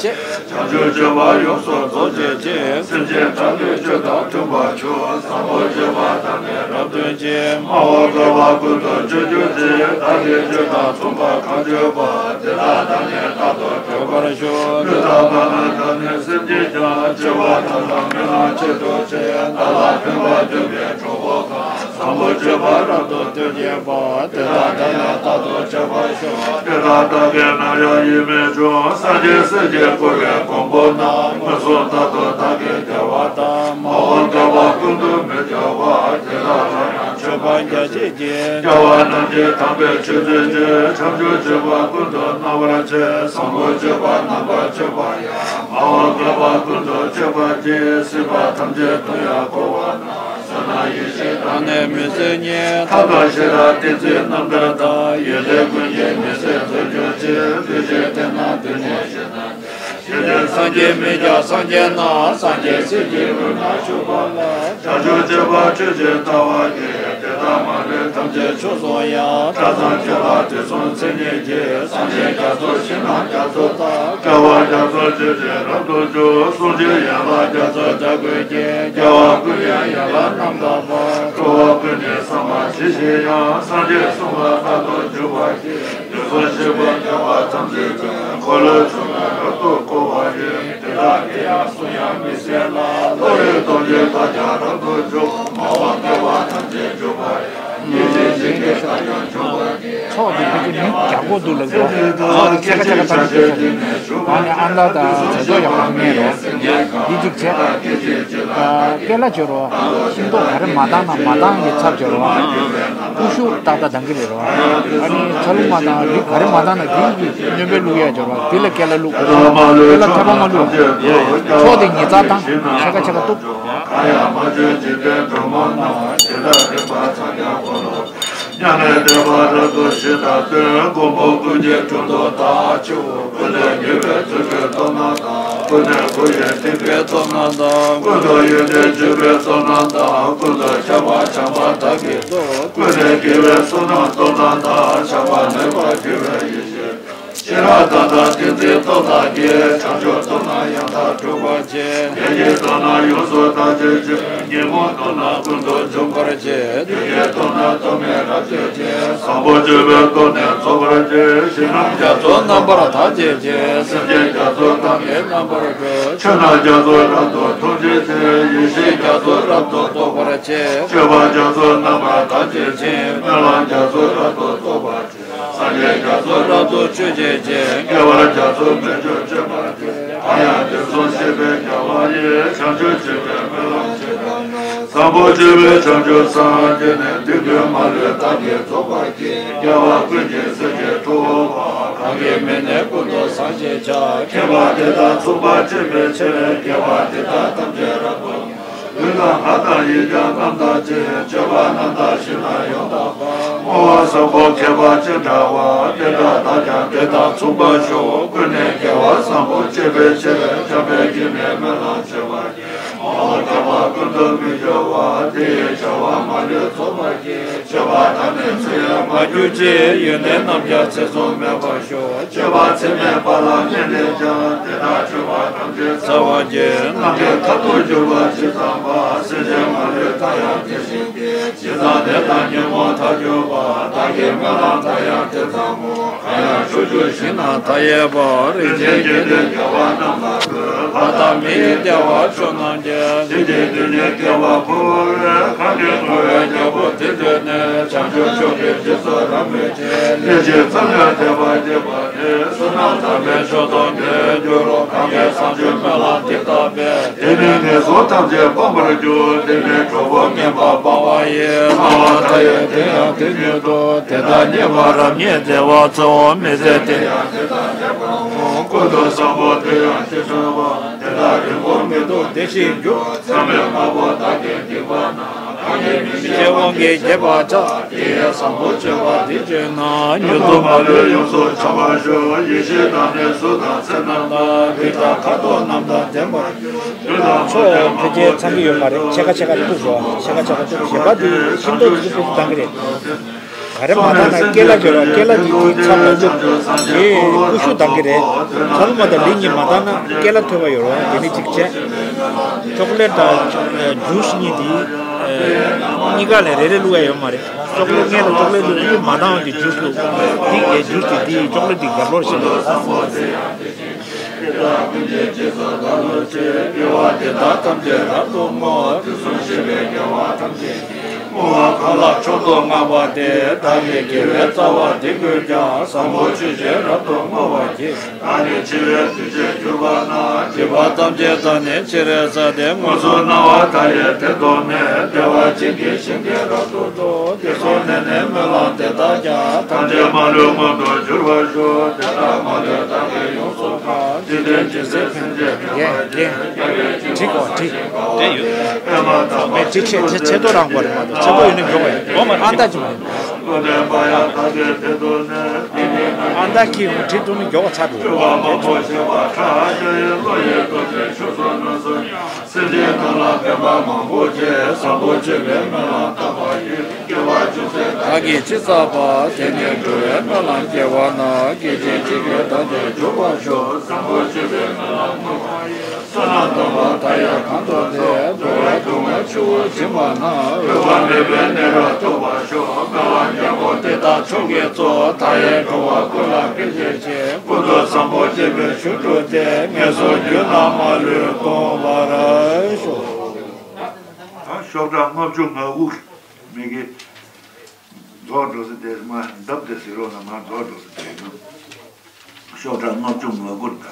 བྱང་ཆུབ་སྤྱོད་པ་ཡོངས་སུ་རྫོགས་བྱེད་ཅིང་། སེམས་ཅན་དག་ནི་ཆོས་དང་མཐུན་པར་ཤོག་བཟང་པོ་སྤྱོད་པ་དག་ནི་རབ་སྟོན་ཅིང་། མ་འོངས་བསྐལ་པ་ཀུན་ཏུ་སྤྱོད་གྱུར་ཅིག་བདག་གིས་ཆོས་དང་མཚུངས་པར་གང་སྤྱོད་པ། དེ་དག་དག་ནི་རྟག་ཏུ་གྲོལ་བར་ཤོག་ལུས་དང་ངག་དང་དག་ནི་སེམས་ཀྱིས་ཀྱང་། སྤྱོད་པ་དག་དང་སྨོན་ལམ་ཆེད་དུ་བྱས། བདག་ལ་ཕན་པར་འདོད་པའི་གྲོགས་པོ་གང་། བཟང་པོ་སྤྱོད་པ་རབ་ཏུ་སྟོན་བྱེད་པ། དེ་དག་དག་ནི་རྟག་ཏུ་སྤྱད་པར་ཤོག་དེ་དག་བདག་གིས་ནམ་ཡང་ཡིད་མི་ཆུང་། སངས་རྒྱས་སྲས་ཀྱིས་བསྐུལ་བའི་མགོན་པོ་རྣམས། མངོན་སུམ་རྟག་ཏུ་བདག་གིས་བདེ་བ་དང་། མ་འོངས་བསྐལ་པ་ཀུན་ཏུ་མི་སྐྱོ་བར། དེ་དག་ལ་ཡང་མཆོད་པ་རྒྱ་ཆེ་རྒྱལ་བ་རྣམས་ཀྱི་དམ་པའི་ཆོས་སྩོལ་ཅིང་། བྱང་ཆུབ་སྤྱོད་པ་ཀུན་ཏུ་སྣང་བར་བྱེད། བཟང་པོ་སྤྱོད་པ་རྣམ་པར་སྤྱོད་པ་ཡང་། མ་འོངས་བསྐལ་པ་ཀུན་ཏུ་སྤྱད་པར་བགྱི། སྲིད་པ་ཐམས་ཅད་དུ་ཡང་བསྐོར་བ་ན། བསོད་ནམས་ཡེ་ཤེས་དང་ནི་མི་ཟད་ཉིད། ཐབས་དང་ཤེས་རབ་བསྟན་འཛིན་རྣམ་དག་དང་། ཡོན་ཏན་ཀུན་གྱི་མི་ཟད་རྫོགས་གྱུར་ཅིག་འདུ་བྱེད་དེ་རྣམས་འདུ་བྱེད་གཞི་ན། ཡོན་ཏན་སངས་རྒྱས་མི་བསྐྱོད་སངས་རྒྱས་རྣམས། སངས་རྒྱས་སྲས་ཀྱི་དབུས་ན་བཞུགས་པ་ལ། བྱང་ཆུབ་སྤྱོད་པ་ཆོས་ཀྱི་ལྟ་བ་གིས། དེ་དག་ མ་ལུས་ཐམས་ཅད་མཆོག་གསུམ་ཡང་། སྐྲ་བཟང་ཆོས་ལ་དུས་གསུམ་མཚན་ཉིད་ཀྱི། སངས་རྒྱས་རྒྱ་མཚོ་ཞིང་རྣམས་རྒྱ་མཚོ་ལྟར། སྐལ་བ་རྒྱ་མཚོ་ཆེ་ཞིང་རབ་ཏུ་འཇུག་གསུང་ཆོས་ཡན་ལག་རྒྱ་མཚོའི་སྒྲ་ཀུན་གྱིས། རྒྱལ་བ་ཀུན་ལས་ཡན་ལག་རྣམ་དག་པ། འགྲོ་བ་ཀུན་ནི་བསམ་པ་ཇི་བཞིན་དབྱངས། སངས་རྒྱས་གསུང་ལ་རྟག་ཏུ་འཇུག་པར་བགྱི། དུས་གསུམ་གཤེགས་པའི་རྒྱལ་བ་ཐམས་ཅད་ཀྱང་། འཁོར་ལོས་སྒྱུར་བའི་རབ་ཏུ་བསྐོར་བ་ཡི། དེ་དག་གི་ཡང་གསུང་ཡང་མི་ཟད་ལ། བློ་ཡི་སྟོབས་ཀྱིས་བདག་ཀྱང་རབ་ཏུ་འཇུག་སྨྲ་བ་སྨྲ་བ་ཐམས་ཅད་འཇུག་པ་ཡང་། སྐད་ཅིག་གཅིག་གིས་བདག་ཀྱང་འཇུག་པར་བགྱི། ཚོགས་འདི་ཕལ་ཆེར་མི་བརྒྱ་སྐོར་འདུག་ལབ་འདུག་ཚོགས་འདི་ཕྱེད་ཀ་ཕྱེད་ཀ་ཕར་འདུག་ཕྱེད་ཀ་ཨ་ནི་ཨ་མདའ་དང་ཟས་ཏོག་ཡག་པོ་ཞིག་ཉོས་རོགས། འདི་གཅིག་བྱས། ཨ་ཀེ་ལ་བྱོས་རོགས། ཤིང་ཏོག་ག་རེ་མ་བཏང་ན་མ་བཏང་གི་ཚབ་བྱོས་རོགས། ཀུ་ཤུ་ཏག་ཏག་འདང་གི་རེད་རོགས། ཨ་ནི་ཚ་ལུ་མ་དང་རིགས་ག་རེ་མ་བཏང་ན་དེ་གི་སྣོན་པ་བླུག་ཡ་བྱོས་རོགས། དེ་ལ་ཀེ་ལ་བླུག་ཀེ་ལ་ཐ་མ་མ་བླུག་ཚོགས་དེ་ཉིས་རྩ་བཏང་ཕྱེད་ཀ་ཕྱེད་ཀ་གཏུབ། གང་ཡང་མ་བྱོན་འཇིག་རྟེན་གྲོང་མོ་རྣམས། དེ་དག་རིག་པ་ཚང་ཀྱང་འཁོར་ལོ། མཉམ་མེད་བདེ་བ་རབ་ཏུ་ཞི་དང་བསྟུན། མགོན་པོ་ཀུན་གྱི་དྲུང་དུ་བདག་མཆིའོ། ཀུན་ནས་དགེ་བའི་ཚུལ་གྱི་སྟོབས་རྣམས་དང་། ཀུན་ནས་གུས་ཡངས་ཐུབ་པའི་སྟོབས་རྣམས་དང་། ཀུན་ཏུ་ཡོན་ཏན་བརྗོད་པའི་སྟོབས་རྣམས་དང་། ཀུན་ཏུ་ཁྱབ་པ་བྱམས་པ་དག་གི་སྟོབས། ཀུན་ནས་དགེ་བའི་བསོད་ནམས་སྟོབས་རྣམས་དང་། ཆགས་པ་མེད་པར་གྱུར་པའི་ཡེ་ཤེས། ཤེས་རབ་དང་ཐབས་ཏིང་འཛིན་སྟོབས་དག་གིས། བྱང་ཆུབ་སྟོབས་རྣམས་ཡང་དག་སྒྲུབ་པར་བྱེད། ཉན་གྱི་སྟོབས་རྣམས་ཡོངས་སུ་དག་བྱེད་ཅིང་། ཉོན་མོངས་སྟོབས་རྣམས་ཀུན་ཏུ་འཇོམས་པར་བྱེད། བདུད་ཀྱི་སྟོབས་རྣམས་སྟོབས་མེད་རབ་བྱེད་ཅིང་། བཟང་པོ་སྤྱོད་པའི་སྟོབས་ནི་རྫོགས་པར་བྱེད། ཞིང་རྣམས་རྒྱ་མཚོ་རྣམ་པར་དག་བྱེད་ཅིང་། སེམས་ཅན་རྒྱ་མཚོ་ཐབས་མེད་རྣམ་པར་སྒྲོལ། ཆོས་རྣམས་རྒྱ་མཚོ་རབ་ཏུ་མཐོང་བྱེད་ཅིང་། ཡེ་ཤེས་རྒྱ་མཚོ་རབ་ཏུ་རྟོགས་པར་བྱེད། སྤྱོད་པ་རྒྱ་མཚོ་རྣམ་པར་དག་བྱེད་ཅིང་། སྨོན་ལམ་རྒྱ་མཚོ་རབ་ཏུ་རྫོགས་པར་བྱེད། སངས་རྒྱས་རྒྱ་མཚོ་རབ་ཏུ་སྤྱོད་བྱེད་ཅིང་། སྐྱེ་བ་རྒྱ་མཚོ་མི་འགྱུར་སྤྱོད་པར་བྱེད། གང་ཡང་དུས་གསུམ་གཤེགས་པའི་རྒྱལ་བ་ཡི། བྱང་ཆུབ་སྤྱོད་པའི་སྨོན་ལམ་བྱེད་པ་ནི། བཟང་པོ་སྤྱོད་པའི་བྱང་ཆུབ་སངས་རྒྱས་ནས། དུས་ཀུན་མ་ལུས་བདག་གིས་རྫོགས་པར་བགྱི། རྒྱལ་བ་ཀུན་གྱི་སྲས་ཀྱི་ཐུ་བོ་མ། གང་གིས་མི་ནུས་ཀུན་ཏུ་བཟང་ཞེས་བྱ། མཁས་པ་དེ་དག་མཚུངས་པར་བྱེད་པའི་ཕྱིར། དགེ་བ་འདི་དག་ཐམས་ཅད་རབ་ཏུ་བསྔོ། ལུས་དང་ངག་དང་ཡིད་ཀྱང་རྣམ་དག་ཅིང་། སྤྱོད་པ་རྣམ་དག་ཞིང་རྣམས་ཡོངས་དག་པ། བསྔོ་བ་བཟང་པོ་མཁས་པ་ཅི་འདྲ་བ། དེ་འདྲ་བདག་ཀྱང་དེ་དག་མཚུངས་པར་ཤོག །ཀུན་ནས་དགེ་བ་བཟང་པོ་སྤྱད་པའི་ཕྱིར། འཇམ་དཔལ་གྱིས་ནི་སྨོན་ལམ་བྱེད་པ་ཡི། འོ་དགེ་བ་ཀུན་ཏུ་མི་སྐྱོ་བ། དེ་ཡི་བྱ་བ་མ་ལུས་རྫོགས་པར་བགྱི། སྤྱོད་པ་དག་ནི་ཚེ་ཡང་མ་གྱུར་ཅིག །ཡོན་ཏན་རྣམས་ཀྱང་ཚེ་གཟུང་མེད་པར་ཤོག །སྤྱོད་པ་ཚད་མེད་པ་ལ་སྨིན་ནས་ཀྱང་། དེ་དག་སྤྱོད་པ་ཐམས་ཅད་ཚེ་དབང་གིས། ནམ་མཁའི་མཐའ་ལྟར་གྱུར་པ་ཇི་ཙམ་པ། སེམས་ཅན་མ་ལུས་མཐའ་ཡང་དེ་བཞིན་ཏེ། ཇི་ཙམ་ནད་དང་ཉོན་མོངས་མཐར་གྱུར་པ། བདག་གི་སྨོན་ལམ་མཐའ་ཡང་དེ་ཙམ་མོ། གང་ཡང་ཕྱོགས་བཅུའི་ཞིང་རྣམས་མཐའ་ཡས་པ། རིན་ཆེན་དགེ་འདུན་རྒྱལ་བ་རྣམས་ལ་ཕུལ། ལྷ་དང་མིའི་བདེ་བ་མཆོག་རྣམས་ཀྱི། དེ་ནི་དེ་ནི་དགེ་བ་འཕོ་བའི། གང་གིས་བསྔོ་བའི་རྒྱལ་པོ་དེ་འདྲས་ནི། བྱང་ཆུབ་མཆོག་གི་རྗེས་སུ་རབ་མོས་ཤིང་། ལྷན་ཅིག་འཚམས་ལ་དད་པ་བསྐྱེད་པ་ནི། བསོད་ནམས་དམ་པའི་མཆོག་ཏུ་འདོད་འགྱུར་རོ། གང་གིས་བཟང་སྤྱོད་སྨོན་ལམ་འདི་བཏབ་པས། དེ་ནི་ངན་སོང་ཐམས་ཅད་སྤངས་པར་འགྱུར། དེ་ནི་གྲོགས་པོ་ངན་པ་སྤང་བ་ཡིན། སྨྲ་བ་མཐའ་ཡས་དེ་ཡང་དེ་ཉིད་དོ། དེ་དག་བརྙེས་པ་རབ་བརྙེས་བདེ་བ་ཚོགས། མི་ཟད་དེ་ཡང་དེ་དག་བརྙེས་པའོ། ཀུན་ཏུ་བཟང་པོ་དེ་ཡང་དེ་འདྲ་བ། དེ་དག་རིང་པོར་མི་ཐོགས་བདེ་ཞིང་འགྱུར། བསམ་པའི་དཔའ་བོ་བདག་གིས་བསྒྲིགས་པ་ན། གང་གིས་མི་ཤེས་དབང་གིས་བརྒྱན་པར་བྱ། དེ་ཡི་བཟང་པོ་སྤྱོད་པ་འདི་སྤྱད་ན། མྱུར་དུ་མ་ལུས་ཡོངས་སུ་བྱང་བར་ཤོག །ཡེ་ཤེས་དང་ནི་གཟུགས་དང་ཚེ་རྣམས་དང་། རིགས་དང་ཁ་དོག་རྣམས་དང་ལྡན་པར་འགྱུར། ལུས་དང་ཚོགས་ཕལ་ཆེར་ཚང་གི་ཡོད་མ་རེད། ཕྱེད་ཀ་ཕྱེད་ཀ་གཏུབ་རོགས། ཕྱེད་ཀ་ཕྱེད་ཀ་གཏུབ། གཞན་པ་འདི་ཤིང་ཏོག་ཅིག་ཏུ་ཕུལ་བཏང་གི་རེད། ག་རེ་མ་བཏང་ན་སྐེ་ལ་སྦྱོར་བ། སྐེ་ལ་འདི་འདི་ཚབ་ལ་འཇུག་དེ་ཀུ་ཤུ་བཏང་གི་རེད། ཚ་ལུ་མ་དང་ལི་གཉིས་མ་བཏང་ན་སྐེ་ལ་ཐོད་པ་ཡོད་རེད་བ། དེ་ནི་གཅིག་བྱས། ཅོག་ལེ་ཊི་དང་ཇུས་གཉིས་འདི་གཉིས་ཀ་ལས་རེ་རེ་བླུགས་ཡ་ཡོད་མ་རེད། ཅོག་ལེ་ཊི་སྔོན་ལ་ཅོག་ལེ་ཊི་བླུགས། གཉིས་མ་བཏང་གི་ཇུས་བླུགས། འདི་གའི་ཇུས་དེ་འདི་ཅོག་ལེ་ཊི་འདི་རྒྱབ་ལོག་བྱེད། དེ་དག་ཀུན་གྱི་རྗེས་སུ་བདག་སློབ་ཅིང་། དགེ་བ་འདི་དག་ཐམས་ཅད་རབ་ཏུ་བསྔོ། དུས་གསུམ་གཤེགས་པའི་རྒྱལ་བ་ཐམས་ཅད་ཀྱིས། བསྔོ་བ་གང་ལ་མཆོག་ཏུ་བསྔགས་པ་དེས། བདག་གི་དགེ་བའི་རྩ་བ་འདི་ཀུན་ཀྱང་། བཟང་པོ་ཆོས་ཀྱིས་རབ་ཏུ་བསྔོ་བར་བགྱི། བདག་ནི་འཆི་བའི་དུས་ཀྱིས་གྱུར་པ་ན། སྒྲིབ་པ་ཐམས་ཅད་དག་ནི་ཕྱི་རོལ་ཟད་དེ། མངོན་སུམ་སྣང་བ་མཐའ་ཡས་དེར་རྟོགས་ནས། བདེ་བ་ཅན་གྱི་ཞིང་དེར་རབ་ཏུ་འགྲོ། དེ་སོགས་ནད་ནི་སྨོན་ལམ་དེ་དག་ཀྱང་། ཐམས་ཅད་མ་ལུས་མངོན་དུ་འགྱུར་བར་ཤོག །དེ་དག་མ་ལུས་བདག་གིས་ཡོངས་སུ་བཀང་། འཇིག་རྟེན་ཇི་སྲིད་སེམས་ཅན་ཡོད་པ་ཡིན། བྲིས་གོ་བྲིས། དེ་ཡོད། མེད་བྲིས་ཆེ་ཆེ་ཆེ་ཏོ་རང་གོ་རེད་མ་གཏོགས་ཆེ་པོ་ཡོད་ན་མགྱོགས་པ་ཡིན། ཨ་མ་ཨ་མདའ་ཅི་མ་ཡིན། ཨ་མདའ་ཁྱི་ཡོང་བྲིས་འདུག་ན་མགྱོགས་པ་ཚར་འགྲོ། སེམས་ཅན་རྣམས་ལ་ཕན་པ་མང་པོ་བྱེད། བཟང་པོ་སྤྱོད་པའི་སྨོན་ལམ་བཏབ་པ་ཡིས། དགེ་བ་ ཡིད་ཆེས་བསགས་པ། དེ་ནས་འགྲོ་བའི་སྨོན་ལམ་སྐྱེ་བ་ན། སྐད་ཅིག་གཅིག་གིས་བདག་ཏུ་འཇུག་པར་ཤོག་བཟང་པོ་སྤྱོད་པའི་སྨོན་ལམ་བསྔོ་བ་ཡི། བསོད་ནམས་སྡོམ་པ་མཐའ་ཡས་གང་དུ་བདེ། འགྲོ་བའི་སྡུག་བསྔལ་ཆུ་བོ་འཇིག་པ་ན། འོད་དཔག་མེད་པའི་གནས་རབ་ཐོབ་པར་ཤོག་སྨོན་ལམ་རྒྱལ་པོ་འདི་དག་མཆོག་གི་གཙོ། མཐའ་ཡས་འགྲོ་བ་ཀུན་ལ་ཕན་བྱེད་ཅིང་། ཀུན་ཏུ་བཟང་པོ་སྤྱད་པའི་རྒྱུར་གྱུར་ཏེ། ངན་སོང་རྒྱུད་རྣམས་མ་ལུས་སྤོང་བར་ཤོག་ཤོག་གྲངས་ལྔ་བཅུ་ང་དགུ། མི་དགེ། རྫོགས་འགྲོ་ས་དེ་མ་འདབ་དེ་ཟེར་རོགས་ན་མ་རྫོགས་འགྲོ་ས་དེ་ནོ། ཤོག་གྲངས་ལྔ་བཅུ་ང་དགུ་ད།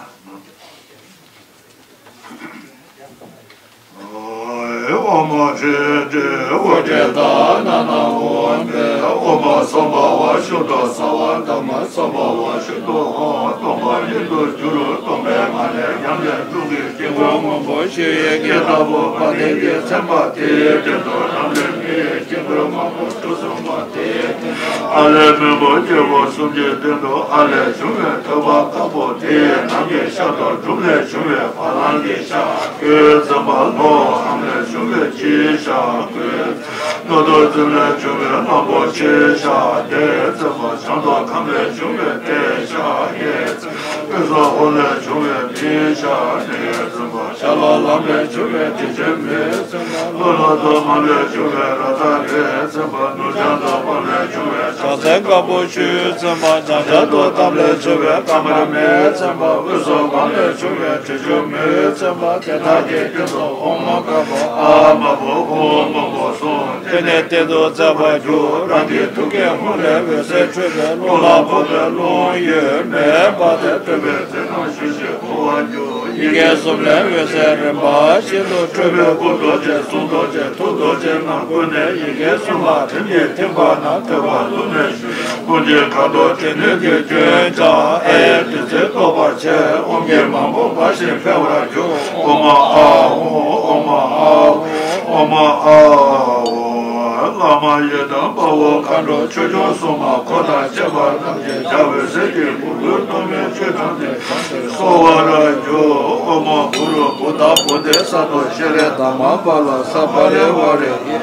ཨོ་མ་ཧྲི་ཏྲི་ཨོ་ཏྲི་ཏ་ན་ན་ཨོ་མེ་ཨོ་མ་སོ་མ་བ་ཤུ་ཏོ་ས་བ་ད་མ་སོ་མ་བ་ཤུ་ཏོ་ཧོ་སྟོང་པ་ཉིད་དུ་གྱུར། སྟོང་པའི་ངང་ལས་ཡང་ལས་འཁྲུངས་ཀྱི་དཀྱིལ་འཁོར་སྔོན་པོ་ཞི་བའི་སྐྱེས་ལྟ་བུ་དཔལ་ལྡན་གྱི་སེམས་དཔའ་དེའི་སྟེང་དུ་ལམ་རིམ་གཉིས་དཀྱིལ་འཁོར་སྔོན་པོ་གྲུ་གསུམ་པ་དེའི་སྟེང་དུ་ཨ་ལས་སྔོན་པོ་སྐྱེས་བུ་གསུམ་གྱི་སྟེང་དུ་ཨ་ལས་བྱུང་བའི་ཐོད་པ་དཀར་པོ་དེའི་ནང་གི་ཤར་དུ་གྲུབ་ལས་བྱུང་བའི་བ་ལང་གི་ཤར་གྱི་བཙན་པ་ལྷོ་ཁམས་ལས་བྱུང་བའི་སྤྱིའི་ཤར་གྱི། སྣོད་དུ་འཛིན་ལས་བྱུང་བའི་གླང་པོ་ཆེའི་ཤར་དེའི་བཙན་པ་བྱང་དུ་ཁམས་ལས་བྱུང་བའི་དེའི་ཤར་གྱི། དབུས་སུ་ཧོར་ལས་བྱུང་བའི་མིའི་ཤར་ནི་བཙན་པ་ཤར་ལྷོ་ལམ་ལས་བྱུང་བའི་དྲི་ཆབ་མིའི་བཙན་པ་ལྷོ་ནུབ་ཏུ་མར་ལས་བྱུང་བའི་ར་ཏ་རའི་བཙན་པ་ནུབ་བྱང་དུ་འབར་ལས་བྱུང་བའི་བྱང་སེམས་དཀར་པོ་ཆུའི་བཙན་པ་བྱང་ཤར་དུ་འདབ་ལས་བྱུང་བའི་ཀ་མར་མེའི་བཙན་པ་དབུས་སུ་འབར་ལས་བྱུང་བའི་དྲི་ཆབ་མིའི་བཙན་པ་དེ་དག་གི་སྟེང་དུ་ཨོ་མ་དཀར་པོ་ཨ་མ་བོ་ཧོ་མ་བོ་སོང་། དེ་ནས་གཏན་དུ་མཛད་པར་འགྱུར། རང་གི་ཐུགས་ཀའི་ཧཱུྃ་ལས་འོད་ཟེར་འཕྲོས་པས་རླུང་ལ་ཕོག་པས་རླུང་གཡོས་མེ་འབར་ཏེ་སྟོན་པའི་རྩེ་གང་བཞུགས་ཤིང་འཁོར་བར་གྱུར། ཡི་གེ་གསུམ་ལས་འོད་ཟེར་རིམ་པ་བཞིན་དུ་འཕྲོས་པས་སྐུ་རྡོ་རྗེ་གསུང་རྡོ་རྗེ་ཐུགས་རྡོ་རྗེ་རྣམས་ཀུན་ནས་ཡི་གེ་གསུམ་ལ་རིམ་གྱིས་ཐིམ་པ་ན་ཐོད་པ་ཀླུ་མོས་ཞུ། ཀུན་གྱི་ཁ་དོག་དྲི་ནག་གི་རྒྱུན་བྱང་ཨེ་ཡི་བདུད་རྩིས་བཏོག་པར་བྱེད། ཨོམ་གྱིས་མང་པོ་འབར་ཞིང་འཕེལ་བར་འགྱུར། ཨོ་མ་ཨ་ཧོ་ཨོ་མ་ཨ་ཧོ་ཨོ་མ་ཨ་ཧོ། བླ་མ་ཡི་དམ་དཔའ་བོ་མཁའ་འགྲོ་ཆོས་སྐྱོང་སྲུང་མ་འཁོར་དང་བཅས་པ་རྣམས་ཀྱིས་བྱ་འོད་ཟེར་གྱི་སྤུ་གུའི་གཏོར་མའི་ཆུས་དྲངས་ཏེ་གསོལ་བར་འགྱུར། ཨོ་མ་གུ་རུ་བུདྡྷ་བོ་དྷི་ས་ཏྭ་ཤྲཱི་དྷརྨ་པཱ་ལ་ས་པ་རི་ཝཱ་རེ་ཨི།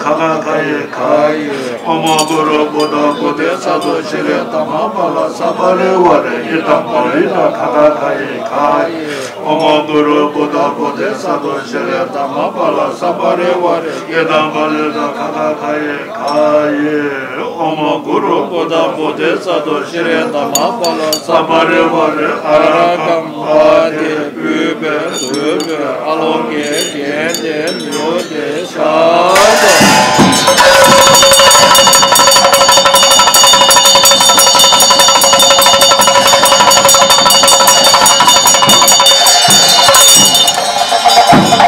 ཁ་ཁ་ཁ་ཡེ་ཁ་ཡེ། ཨོ་མ་གུ་རུ་བུདྡྷ་བོ་དྷི་ས་ཏྭ་ཤྲཱི་དྷརྨ་པཱ་ལ་ས་པ་རི་ཝཱ་རེ་ཨི་དམ་པ་རི་ཏ། ཁ་ཁ་ཁ་ཡེ་ཁ་ཡེ། ཨོ་མ་གུ་རུ་བུདྡྷ་བོ་དྷི་ས་ཏྭ་ཤྲཱི་དྷརྨ་པཱ་ལ་ས་པ་རི་ཝཱ་རེ་ཨི་དམ་པ་རི་ཏ། ཁ་ཁ་ཁ་ཡེ་ཁ་ཡེ། ཨོ་མ་གུ་རུ་བུདྡྷ་བོ་དྷི་ས་ཏྭ་ཤྲཱི་དྷརྨ་པཱ་ལ་ས་པ་རི་ཝཱ་རེ་ཨ་ར་ཀམ་པ་ཏི་སྤྲུལ་པའི་གཟུགས་པོའི་ཨ་ལོང་གིས་བརྒྱན་ཏེ་ལུས་ཏེ་ཤར་དུ།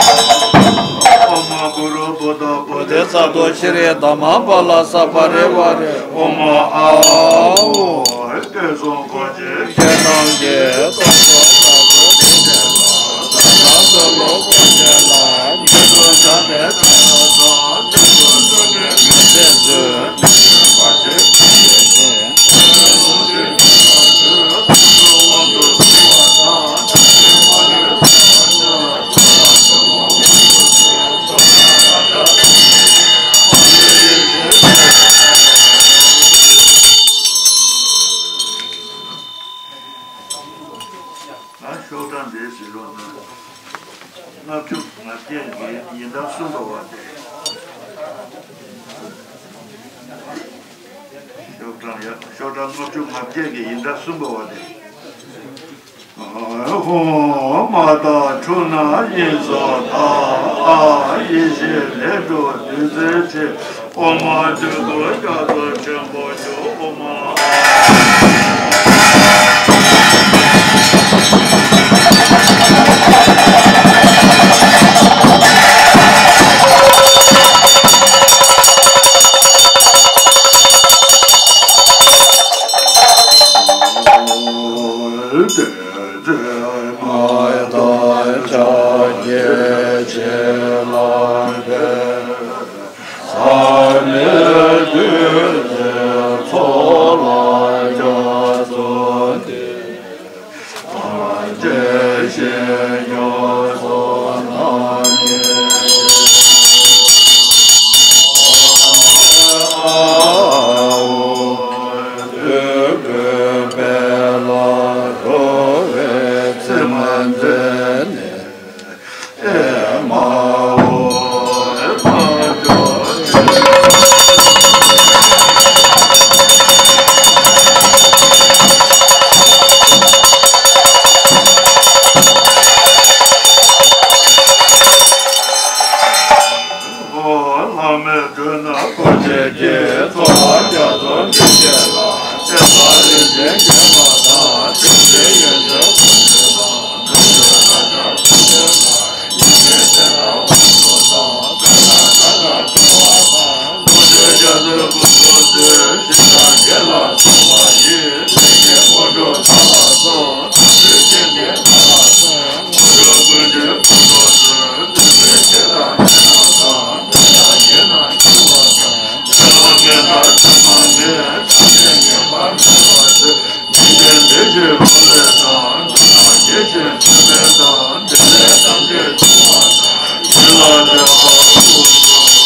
ཨོ་མ་གུ་རུ་བུདྡྷ་བོ་དྷི་ས་ཏྭ་ཤྲཱི་དྷརྨ་པཱ་ལ་ས་པ་རི་ཝཱ་རེ། ཨོ་མ་ཨ་ཧོ། བསྐལ་གསུམ་འཁོར་བཅས་སྐྱེ་རྣམས་ཀྱི་སྲོག་རྩོལ་བདག་གི་སྡིག་ཅན་ལ། ལམ་དུ་ལོག་པའི་དེ་ལ་ཉེར་དུ་བྱ་བའི་ཚེ་ལ་བདག་ཚེ་དུ་སོན་ནས་མི་ཚེ་འཚོལ། མ་བྱེད་མ་བྱེད་ཅེས། ང་ཤོག་གྲངས་འདིའི་ཟིན་ལོ་ན། ལྔ་བཅུ་ང་བརྒྱད་ཀྱི་ཡི་དམ་གསུམ་པ་བ་སྟེ། ཤོག་གྲངས་ཡ། ཤོག་གྲངས་ལྔ་བཅུ་ང་བརྒྱད་ཀྱི་ཡི་དམ་གསུམ་པ་བ་སྟེ། ཧོ་མ་དང་ཁྲུ་ན་ཡིན་ཟོ་ད་ཨ་ཡེ་ཤེས་ལས་གྲུབ་བདུད་རྩིའི་ཁྲི། ཨོ་མ་བདུད་ཀྱི་རྒྱ་མཚོ་ཆེན་པོ་ཆུ་ཨོ་མ། ཐ་མའི་དུས་ན་འཁོར་བཅས་ཀྱི། འཚོ་བ་རྒྱ་མཚོ་འདི་སྐྱེས་ལ། བསྟན་པ་རིན་ཆེན་རྒྱས་པ་དང་། ཆོས་འབྲེལ་ཡོན་ཏན་ཀུན་སྤྱོད་དང་། ཐུགས་རྗེ་བཀའ་ཤག་ཀུན་སྤྱོད་དང་། ཡེ་ཤེས་སྤྱན་དང་དབང་པོ་དང་། ཀུན་སྤྱོད་རྒྱ་མཚོའི་ཀུན་རྫོབ་ཚུལ། ཞི་དང་དགེ་ལ་སོགས་པ་ཡི། ལས་ཀྱི་དངོས་གྲུབ་མཐའ་ལ་སོགས། དམ་ཚིག་ཅན་གྱི་མཐའ་ལ་སོགས། དངོས་གྲུབ་ཀུན་གྱི་ཀུན་རྫོབ་ཚུལ། བདུད་རྩི་ཆེ་དང་ཆེ་རྣམས་དང་། དམན་དང་ཆེ་རྣམས་ཆུང་བ་དང་། ཆེ་ལ་མེད་དང་ཆུང་ལ་མེད། ཐམས་ཅད་ངེས་པར་མེད་པར་བྱེད། འཇིག་རྟེན་བདེ་ཞིང་འགྲོ་ལེགས་དང་། སྡུག་བསྔལ་སྐྱེ་ཞིང་ཚེ་འཕེལ་དང་། བདེ་ལེགས་ཐམས་ཅད་འབྱུང་བ་དང་། ཡིད་ལ་དད་པ་ཕུན་སུམ་ཚོགས།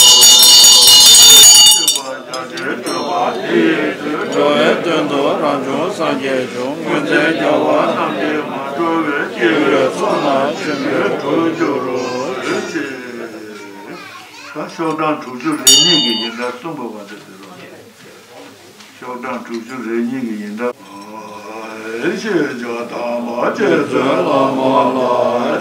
སྦྱིན་པ་རྒྱ་ཆེར་སྤྱོད་པ་དེ་ཡི་མཐུས། འགྲོ་བའི་དོན་དུ་རང་བྱུང་སངས་རྒྱས་བྱུང་། མངོན་མཛད་རྒྱལ་བ་རྣམས་ཀྱིས་མ་གྲོལ་བའི། སྐྱེ་བོའི་ཚོགས་རྣམས་ཆེན་པོས་གྲོལ་འགྱུར་རོ། ད་ཤོག་གྲངས་དྲུག་ཅུ་རེ་གཉིས་ཀྱི་ཡིན་གྲངས་གསུམ་པ་བ་དེ་དེ་རུ། ཤོག་གྲངས་དྲུག་ཅུ་རེ་གཉིས་ཀྱི་ཡིན་གྲངས། ཤེས་བྱ་དམ་པ་རྗེ་བཙུན་བླ་མ་ལ།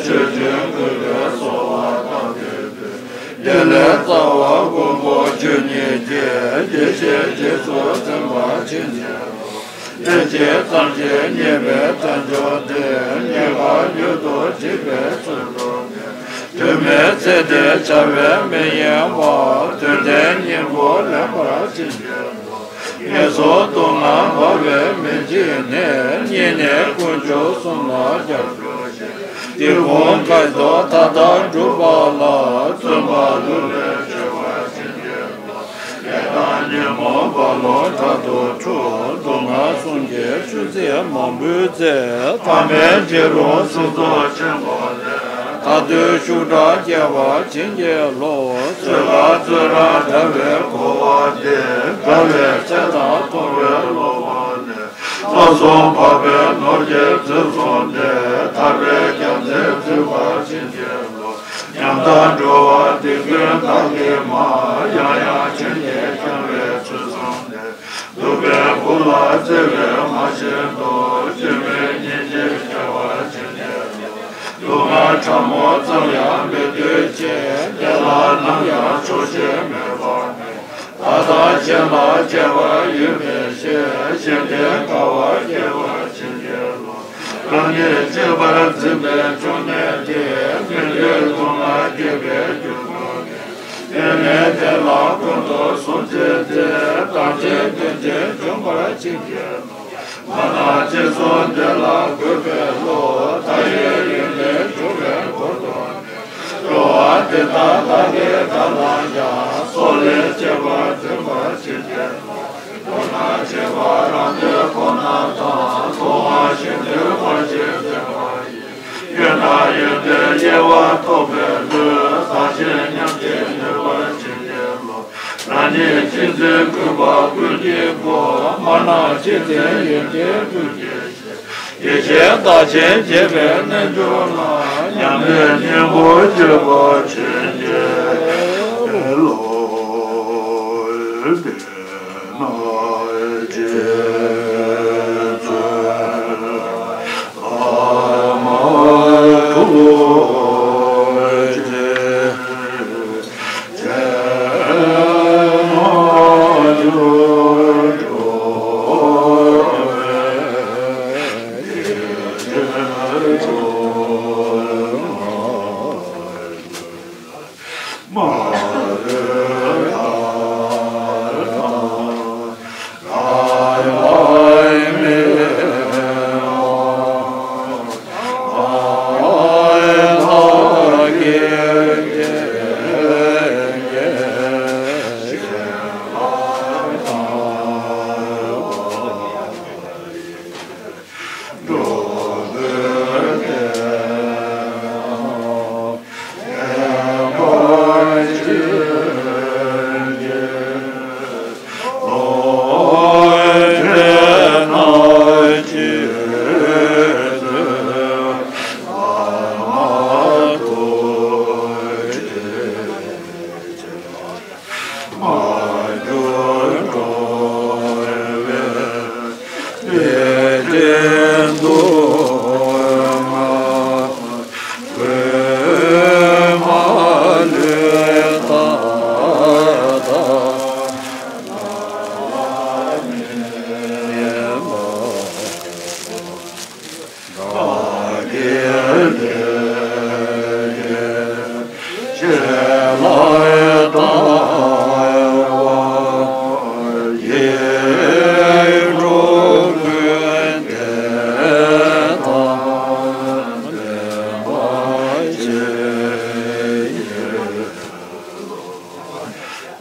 ཆོས་ཀྱི་གུས་པས་གསོལ་བ་བཏབ་པའི་བདེ་ལེགས་རྩ་བ་མགོན་པོ་ཆོས་ཉིད་ཀྱི། དགེ་བཤེས་རྗེས་སུ་འཛིན་པར་བྱིན་གྱིས་རློབས། དེ་ཇི་ཙམ་ཞིག་རྙེད་པའི་དལ་འབྱོར་དེ། རྙེད་དཀའ་མྱུར་དུ་འཇིག་པའི་ཚུལ་དུ་ནི། ཐོག་མའི་ཚེ་འདིར་བྱ་བའི་མི་གཡེང་བ། དོན་ལྡན་སྙིང་པོ་ལེན་པར་བྱིན་གྱིས་རློབས། ངན་སོང་སྡུག་བསྔལ་འབར་བའི་མི་འཇིགས་ནས། སྙིང་ནས་དཀོན་མཆོག་གསུམ་ལ་སྐྱབས་འགྲོ་ཞིང་། འདིར་ཁོང་དཀའ་ཐུབ་མཐའ་དག་འགྲུབ་པ་ལ། བརྩོན་པ་ལྷུར་ལེན་བྱེད་པར་བྱིན་གྱིས་རློབས། ལས་དང་ཉོན་མོངས་རྦ་ཀློང་དྲག་ཏུ་འཁྲུགས། སྡུག་བསྔལ་གསུམ་གྱི་ཆུ་འཛིན་མང་པོའི་ཚེ། ཐ་མལ་འཇིགས་རུང་སྲིད་མཚོ་ཆེན་པོ་ལས། ཐར་འདོད་ཤུགས་དྲག་སྐྱེ་བར་བྱིན་གྱིས་རློབས། བཙོན་ཁང་བཙོན་ར་འདྲ་བའི་འཁོར་བ་འདི། དགའ་བའི་ཚལ་དང་མཐོ་བའི་ལོ་བ་ལས། བློ་བཟང་འཕགས་པའི་ནོར་གྱིས་བཙོན་བཟུང་སྟེ། ཐར་པའི་རྒྱལ་མཚན་འཛིན་པར་བྱིན་གྱིས་རློབས། ཉམ་ཐག་འགྲོ་བ་སྡིག་ཅན་དག་གི་མ། ཡང་ཡང་བྱིན་གྱིས་བསྐྱང་བའི་ཚུལ་བཟུང་ནས། གདུག་པའི་བུ་ལ་བརྩེ་བས་མ་བྱིན་ཏོ། སྐྱོན་མེད་སྙིང་རྗེས་སྐྱོབ་པར་བྱིན་གྱིས་རློབས། སྡུག་བསྔལ་ཕྲ་མོ་ཙམ་ཡང་མི་འདོད་ཅིང་། དེ་ལ་ནམ་ཡང་ཆོག་ཤེས་མེད་པར་ནི། བདག་དང་གཞན་ལ་བརྗེ་བ་ཡོད་མི་ཤེས། གཞན་དོན་དགའ་བ་སྐྱེ་བར་བྱིན་གྱིས་རློབས། རང་ཉིད་གཅེས་པར་འཛིན་པའི་སྐྱོན་གནས་དེ། སྨོན་འདོད་སྡུག་བསྔལ་སྐྱེ་བའི་རྒྱུར་གྱུར་ནས། དེ་ནས་དེ་ལ་ཀུན་ཏུ་སྲུང་བྱེད་དེ། བདག་གཅེས་འདོད་ཅན་འབྱུང་བར་བྱིན་གྱིས་རློབས། མ་ན་ཅི་བསམ་དེ་ལ་གུས་པའི་བློ། མཐའ་ཡས་ཡོན་ཏན་འབྱུང་བའི་སྒོ་དང་ནི། འགྲོ་བ་འདི་དག་བདག་གིས་གང་ལ་ཀྱང་། སྲོག་ལས་གཅེས་པར་འཛིན་པར་བྱིན་གྱིས་རློབས། མདོར་ན་བྱིས་པ་རང་དོན་ཁོ་ན་དང་། མཐོ་བ་གཞན་དོན་བར་ཆད་བསྟན་པ་ཡིས། ཡོན་བདག་ཡོན་ཏན་དབྱེ་བ་རྟོགས་པའི་བློས། བདག་གཞན་མཉམ་བརྗེ་ནུས་པར་བྱིན་གྱིས་རློབས། རང་ཉིད་གཅེས་འཛིན་གུས་པ་ཀུན་གྱི་སྒོ། མ་ན་ཅི་འཛིན་ཡོན་ཏན་ཀུན་གྱི་གཞི། དེ་བཞིན་བདག་གཞན་བརྗེ་བའི་རྣལ་འབྱོར་ལ། མཉམ་མེད་སྙིང་པོར་བརྗོད་པར་བྱིན་གྱིས་རློབས། དེ་ན་རྗེ་བཙུན་བླ་མ་ཐུགས་རྗེ་ཆེན་མ་གྱུར་འགྲོ་བའི།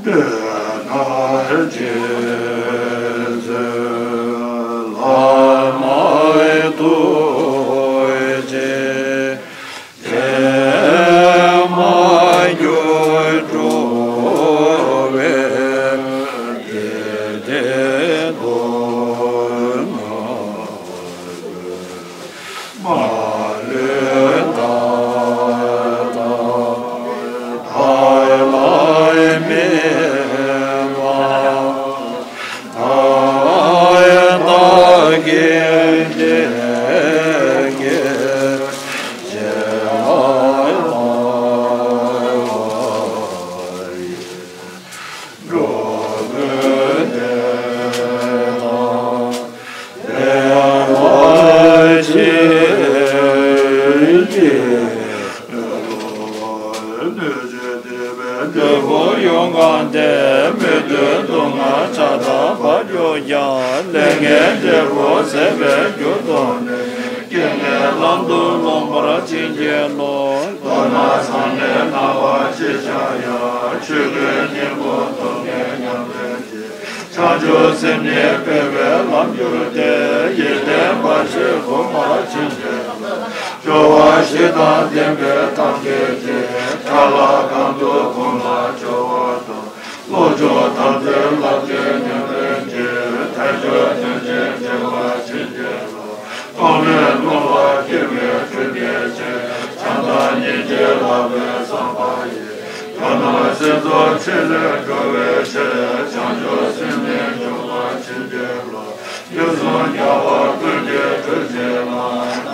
ཆོས་རྣམས་རྗེ་བཙུན་བླ་མ་ཐུགས་རྗེ། ཀྱེ་མ་གྱུར་འགྲོ་བའི་དགེ་དེ་མཐོང་ནོ། མ་ལུས་བདག་དང་བདག་ལ་མེད་པ། བདག་བདག་གི་བདེ་སྐྱིད་རྗེས་ལ་འགྲོ་བའི་དེ་དང་དེ་བ་ཅི་ཡི། འབྲས་བུ་ཡོངས་གང་སྟེ། མི་མཐུན་སྡུག་བསྔལ་ཆགས་སྡང་བར་གྱུར་ཀྱང་། ལས་ངན་འབྲས་བུ་ཟད་པའི་རྒྱུར་རྟོགས་ནས། རྐྱེན་ངན་ལམ་དུ་སློང་བར་བྱིན་གྱིས་རློབས། མདོར་ན་ཚངས་པའི་ནགས་པ་ཅི་ཆགས་ཡང་། ཆོས་ཀུན་སྙིང་པོར་རྟོགས་པའི་ཉམས་ལྡན་ཅིང་། བྱང་ཆུབ་སེམས་ཉིད་སྤེལ་བའི་ལམ་གྱུར་ཏེ། ཡིད་བརྟན་པ་ཞིག་སྒོམ་པར་བྱིན་གྱིས་རློབས། སྦྱོར་བ་བཞི་དང་ལྡན་པའི་ཐབས་མཁས་ཀྱིས། ཆ་ལག་གང་དུ་གོམས་ལ་སྦྱོར་བ་དང་། བློ་སྦྱོང་དམ་ཚིག་བསླབ་བྱའི་ཉམས་ལྡན་ཅིང་། དལ་འབྱོར་དོན་ཆེན་འབྱེད་པར་བྱིན་གྱིས་རློབས། རྟོག་མེད་རླུང་ལ་སྐྱེ་བའི་ཆོས་སྐད་ཅིག། བྱམས་དང་སྙིང་རྗེ་ལགས་པའི་བསམ་པ་ཡིས། ཇོ་ནང་སེམས་ཚོགས་ཕྲིན་ལས་འགྲོ་བའི་ཕྱིར། བྱང་ཆུབ་སེམས་ནི་འཇུག་པར་བྱིན་གྱིས་རློབས། དུས་གསུམ་རྒྱལ་བ་ཀུན་གྱི་གྲུ་འཛིན་ལ།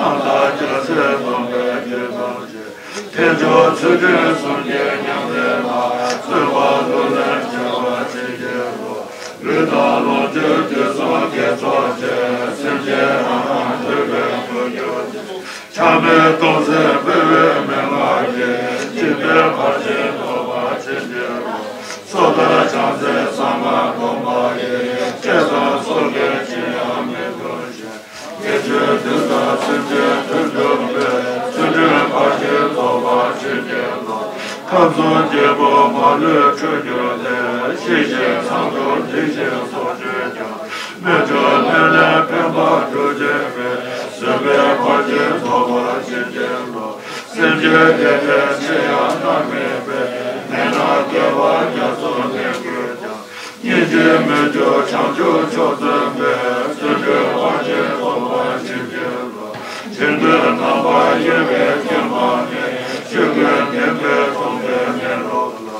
རྣམ་དག་རྒྱལ་སྲས་སྟོན་པའི་དུས་དང་ཕྱིར། ཐེག་མཆོག་ཚུལ་ཁྲིམས་གསུམ་གྱི་ཉམས་ལེན་ལ། བརྩོན་པ་ལུས་ལེན་བྱེད་པར་བྱིན་གྱིས་རློབས། ལུས་དང་ལོངས་སྤྱོད་དུས་གསུམ་དགེ་ཚོགས་ཀྱིས། སེམས་ཅན་རང་རང་འདོད་པའི་དངོས་གྱུར་ཅན། ཆགས་མེད་སྟོང་གསལ་སྤེལ་བའི་མན་ངག་གིས། འཇིག་རྟེན་ཕར་ཕྱིན་རྫོགས་པར་བྱིན་གྱིས་རློབས། སོ་ཐར་བྱང་སེམས་གསང་སྔགས་སྒོམ་པ་ཡིས། བསྐྱེད་དང་གསོག་གིས་ཅི་ཡང་མི་ཐུབ་ཅིང་། དགེ་ཆོས་འདི་དག་སེམས་ཅན་དོན་འགྲུབ་པའི། ཚུལ་ཁྲིམས་ཕར་ཕྱིན་རྫོགས་པར་བྱིན་གྱིས་རློབས། ཁམས་གསུམ་འབྲས་བུ་མ་ལུས་འཕྲོད་གྱུར་ཏེ། ཤེས་བཞིན་མཚམས་སྦྱོར་འཛིན་ཞིང་སྲོག་གཅོད་ཀྱང་། རྨད་བྱུང་སྨོན་ལམ་ཕན་པ་སྒྲུབ་བྱེད་པའི། བཟོད་པའི་ཕར་ཕྱིན་རྫོགས་པར་བྱིན་གྱིས་རློབས། སེམས་ཅན་བདེ་ལྡན་ཆེ་ཡང་མནར་མེད་པའི། ནད་ན་རྒས་པ་རྒྱ་མཚོ་ལས་འགོས་ཀྱང་། སྙིང་རྗེས་མི་འགྱུར་བྱང་ཆུབ་མཆོག་སྩོལ་བའི། བརྩོན་འགྲུས་ཕར་ཕྱིན་རྫོགས་པར་བྱིན་གྱིས་རློབས། བྱིང་རྒོད་རྣམ་པར་གཡེང་བའི་སྐྱོན་སྤངས་ནས། ཆོས་ཀུན་བདེན་པས་མཚུངས་པའི་མེ་ལོང་ལ།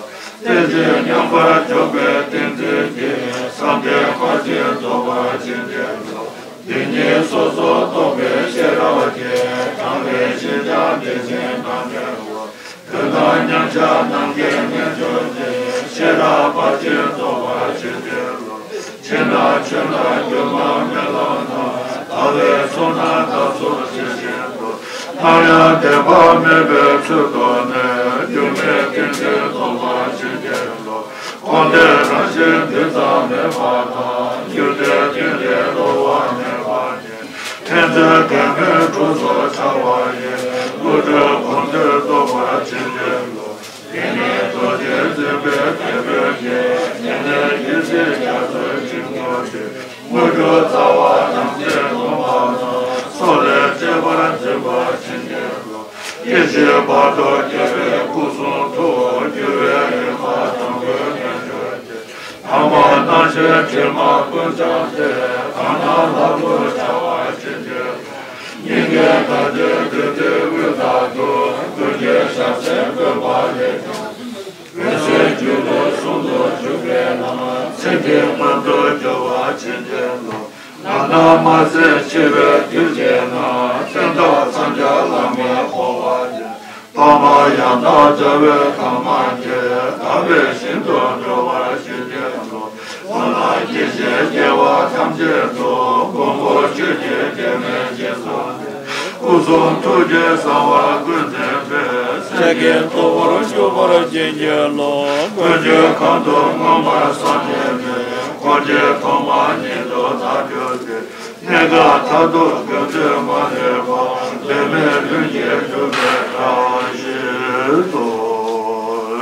རྟེན་ཅིང་མཉམ་པར་འཇོག་པའི་ཏིང་འཛིན་གྱིས། བསམ་གཏན་ཕར་ཕྱིན་རྫོགས་པར་བྱིན་གྱིས་རློབས། དེ་ཉིད་སོ་སོར་རྟོག་པའི་ཤེས་རབ་ཀྱིས། དྲངས་པའི་ཤེས་བྱ་བདེན་ཞེན་དང་བྲལ་བ། དོན་དམ་མཉམ་གཞག་རྣམ་མཁྱེན་རྣལ་འབྱོར་གྱི། ཤེས་རབ་ཕར་ཕྱིན་རྫོགས་པར་བྱིན་གྱིས་རློབས། ཕྱི་ནང་ཆོས་རྣམས་སྒྱུ་མར་མི་ལང་དང་། ལྟ་བའི་ཚོགས་རྣམས་བདག་སོགས་ཇི་བཞིན་དུ། སླར་ཡང་བདེན་པ་མེད་པའི་ཚུལ་རྟོགས་ནས། འགྱུར་མེད་ཏིང་འཛིན་རྫོགས་པར་བྱིན་གྱིས་རློབས། འཁོར་འདས་རང་བཞིན་འདི་ཙམ་མེད་པ་དང་། འགྱུར་འདས་ཀུན་ལས་གློ་བ་མེད་པ་ཉིད། ཕན་ཚུན་འགལ་མེད་གྲོགས་སུ་འཆར་བ་ཡི། བློ་གྲོས་གོམས་འདྲིས་རྫོགས་པར་བྱིན་གྱིས་རློབས། དེ་ནས་རྡོ་རྗེ་འཛིན་པའི་རྒྱལ་པོས་ཀྱང་། དེ་ནས་ཡེ་ཤེས་རྒྱ་མཚོའི་འཇིགས་སྐུལ་ཏེ། དངོས་གྲུབ་རྩ་བ་ཐམས་ཅད་སྟོང་པ་དང་། སྲོག་ལས་གཅེས་པར་འཛིན་པར་བྱིན་གྱིས་རློབས། ཡེ་ཤེས་བར་དོ་རྒྱལ་བའི་སྐུ་གསུང་ཐུགས། འགྱུར་བའི་རིམ་པ་དང་པོའི་རྣལ་འབྱོར་གྱིས། དང་པོ་སྣང་ཞེན་དྲི་མ་ཀུན་སྦྱངས་ཏེ། གང་སྣང་ལྷ་སྐུར་འཆར་བར་བྱིན་གྱིས་རློབས། སྙིང་གའི་ཟླ་གྲོགས་བདུད་རྩིའི་དབུས་དག་ཏུ། ཀུན་གྱི་ཞབས་སེན་བཀོད་པ་ལས་ཀྱང་། འོད་ཟེར་རྒྱུད་ལུས་ཟུང་དུ་འཇུག་པས་ན། ཚེ་འདི་མངོན་དུ་འགྱུར་བར་བྱིན་གྱིས་རློབས། ང་རང་མ་ཟད་འཆི་བའི་དུས་ཀྱི་ནང་། ཕན་བཏགས་མཚམས་སྦྱར་བླ་མའི་འཁོར་བ་འདིར། ཐོག་མར་ཡང་དག་བྱ་བའི་དམ་བཅས། དག་པའི་ཞིང་དུ་འགྲོ་བར་བྱིན་གྱིས་རློབས། བླ་མ་དགྱེས་བཞིན་སྐྱེ་བ་ཐམས་ཅད་དུ། མགོན་པོ་ཆོས་ཀྱི་རྒྱལ་མའི་རྗེས་སུ་འདེགས། སྐུ་གསུང་ཐུགས་ཀྱི་གསང་བ་ཀུན་འཛིན་པའི། སྲས་ཀྱི་གཙོ་བོར་གྱུར་པར་བྱིན་གྱིས་རློབས། ཀུན་མཆོད་གང་དུ་མངོན་པར་བསམ་བྱས་པའི། འཁོར་གྱི་ཐོག་མ་ཉིད་དུ་བདག་གྱུར་ཏེ། གནས་སྐབས་མཐར་ཐུག་དགོས་འདོད་མ་ལུས་པ། འབད་མེད་ལྷུན་གྱིས་གྲུབ་པའི་བཀྲ་ཤིས་སྩོལ།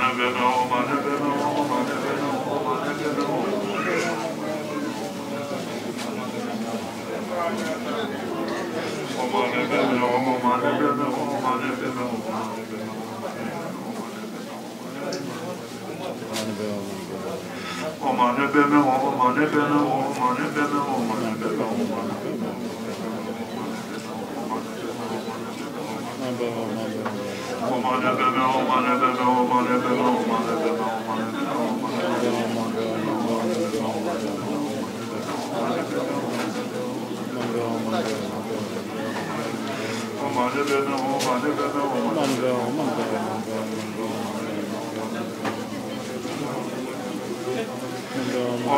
ཨོཾ་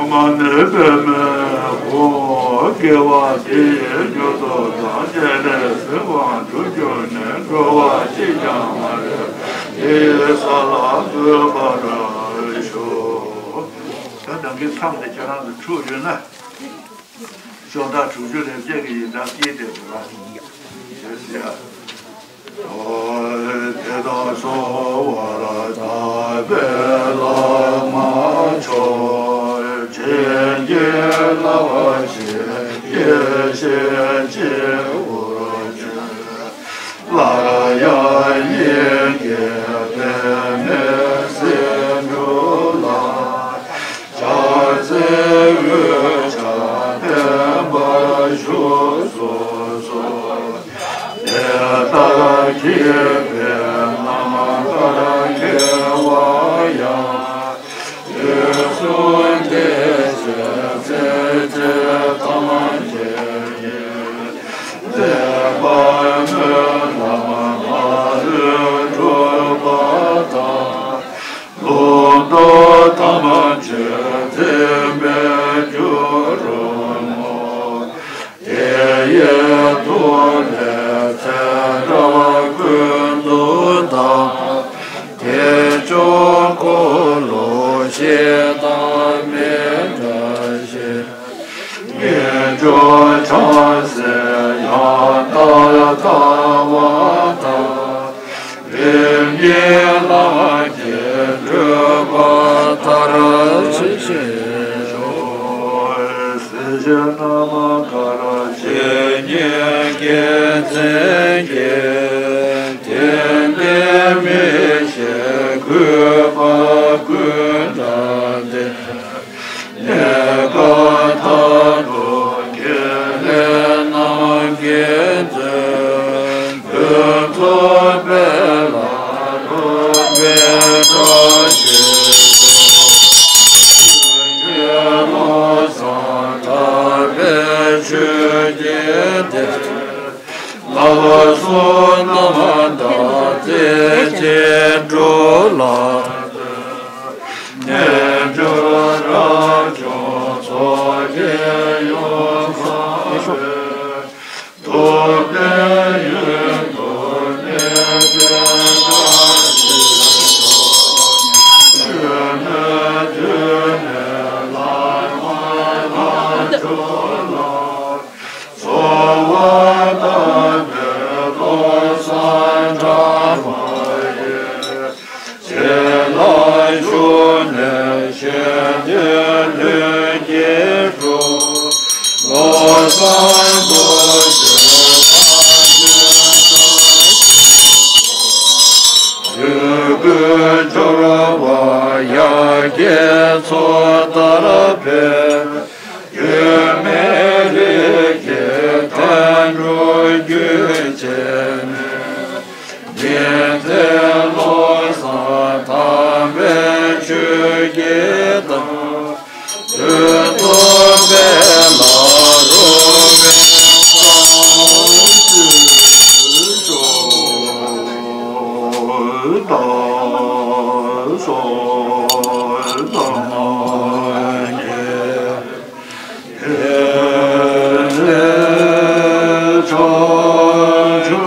མ་ཎི་པདྨེ་ཧཱུྃ། དགེ་བ་འདི་ཡིས་མྱུར་དུ་བདག་བསྐྱེད་ནས། སྲིད་པ་འཁྲུགས་གྱུར་ནས་འགྲོ་བ་གཅིག་ཀྱང་མ་རེག་འདི་ཡི་ས་ལ་འགོད་པར་ཞུ། ད་ནང་གི་མཚམས་དེ་ཁྱེད་རང་ཚོ་འཁྲུགས་ཡོད་ན། ཤོག་ལྡེབ་དྲུག་ཅུ་རེ་བརྒྱད་ཀྱི་ཡི་དམ་བསྐྱེད་དེ་འདུག་ལ། ཞེས་ཟེར། དེ་དག་གསོལ་བ་བཏབ་པས་བླ་མ་མཆོག་བྱིན་གྱིས་བརླབ་པ་ཞིག་ཡེ་ཤེས་སྤྱི་བོར་བྱོན། སླར་ཡང་དབྱིངས་ཀྱི་པདྨའི་སེང་འབྲུག་ལ། ཕྱག་འཚལ་དབུས་ཕྱག་འཕེན་པར་བཞུགས་སུ་གསོལ། དེ་ལྟར་བགྱིས་པའི་རྣམ་དཀར་མཁས་པ་ཡང་། དུས་གསུམ་བདེ་གཤེགས་སྲས་བཅས་ཐམས་ཅད་ཀྱི། མཛད་པ་སྨོན་ལམ་མ་ལུས་འགྲུབ་པ་དང་། ལུང་རྟོགས་ཐམས་ཅད་འཛིན་པའི་རྒྱུ་རུ་བསྔོ། དེ་ཡི་མཐུ་ལས་ཚེ་རབས་ཀུན་ཏུ་བདག་དེ་ཕྱོགས་འཁོར་ལོ་བཞི་དང་མི་འབྲལ་ཞིང་། ངེས་འབྱུང་བྱང་སེམས་ཡང་དག་ལྟ་བ་དང་། རིམ་གྱིས་བླ་མ་མཁྱེན་གྲུབ་པ་མཐར་ཕྱིན་ཤེས་སོ། སྲིད་ཞིའི་ནམ་མཁར་ཇི་སྙེད་དགེ་མཚན་གྱི། དེང་འདིར་མི་ཤེས་གུས་པ་ཀུན་བྲལ་ཏེ། གནས་སྐབས་མཐར་ཐུག་དགེ་ལེགས་རྣམས་ཀྱིས་མཛོད། ཕུན་ཚོགས་དཔལ་ལ་རོལ་པའི་བཀྲ་ཤིས་ཤོག་ཀུན་གྱི་བློ་བཟང་གྲགས་པའི་ཆོས་ཀྱི་སྡེ། ལག་གསུམ་རྣམ་དག་རྩེ་གཅིག་འགྲོ་ལ་སྟོན། རྣལ་འབྱོར་རབ་བྱུང་ཚོགས་ཀྱིས་ཡོངས་གང་བའི། ཐུབ་བསྟན་ཡུན་དུ་གནས་པའི་བཀྲ་ཤིས་ཤོག་ཆོས་སྨོན་འདུས་ནས་བླ་མ་ལྷ་མཆོག་ལ། གསོལ་བ་བཏབ་པས་བློ་བཟང་གྲགས་པ་ཡི། རྗེས་ལ་ཞུགས་ནས་ཞལ་འདོན་ལྷུན་གྱིས་གྲུབ། བློ་བཟང་རྡོ་རྗེ་དང་ཆོས་དང་ཆོས། དུས་ཀུན་འབྱོར་པ་ཡར་རྒྱས་མཚོ་ལྟར་འཕེལ། རྒྱུད་སྨད་རིགས་ཀྱི་མཁའ་འགྲོ་རྒྱུད་བྱེད་མའི། ཉི་ཚེ་བློ་བཟང་དམ་པའི་ཆོས་ཀྱི་བདག་དོན་རྟོགས་པའི་ལྷ་རོལ་པའི་སངས་རྒྱས་ཤོག་ལགས་སོ། ལགས་སོ།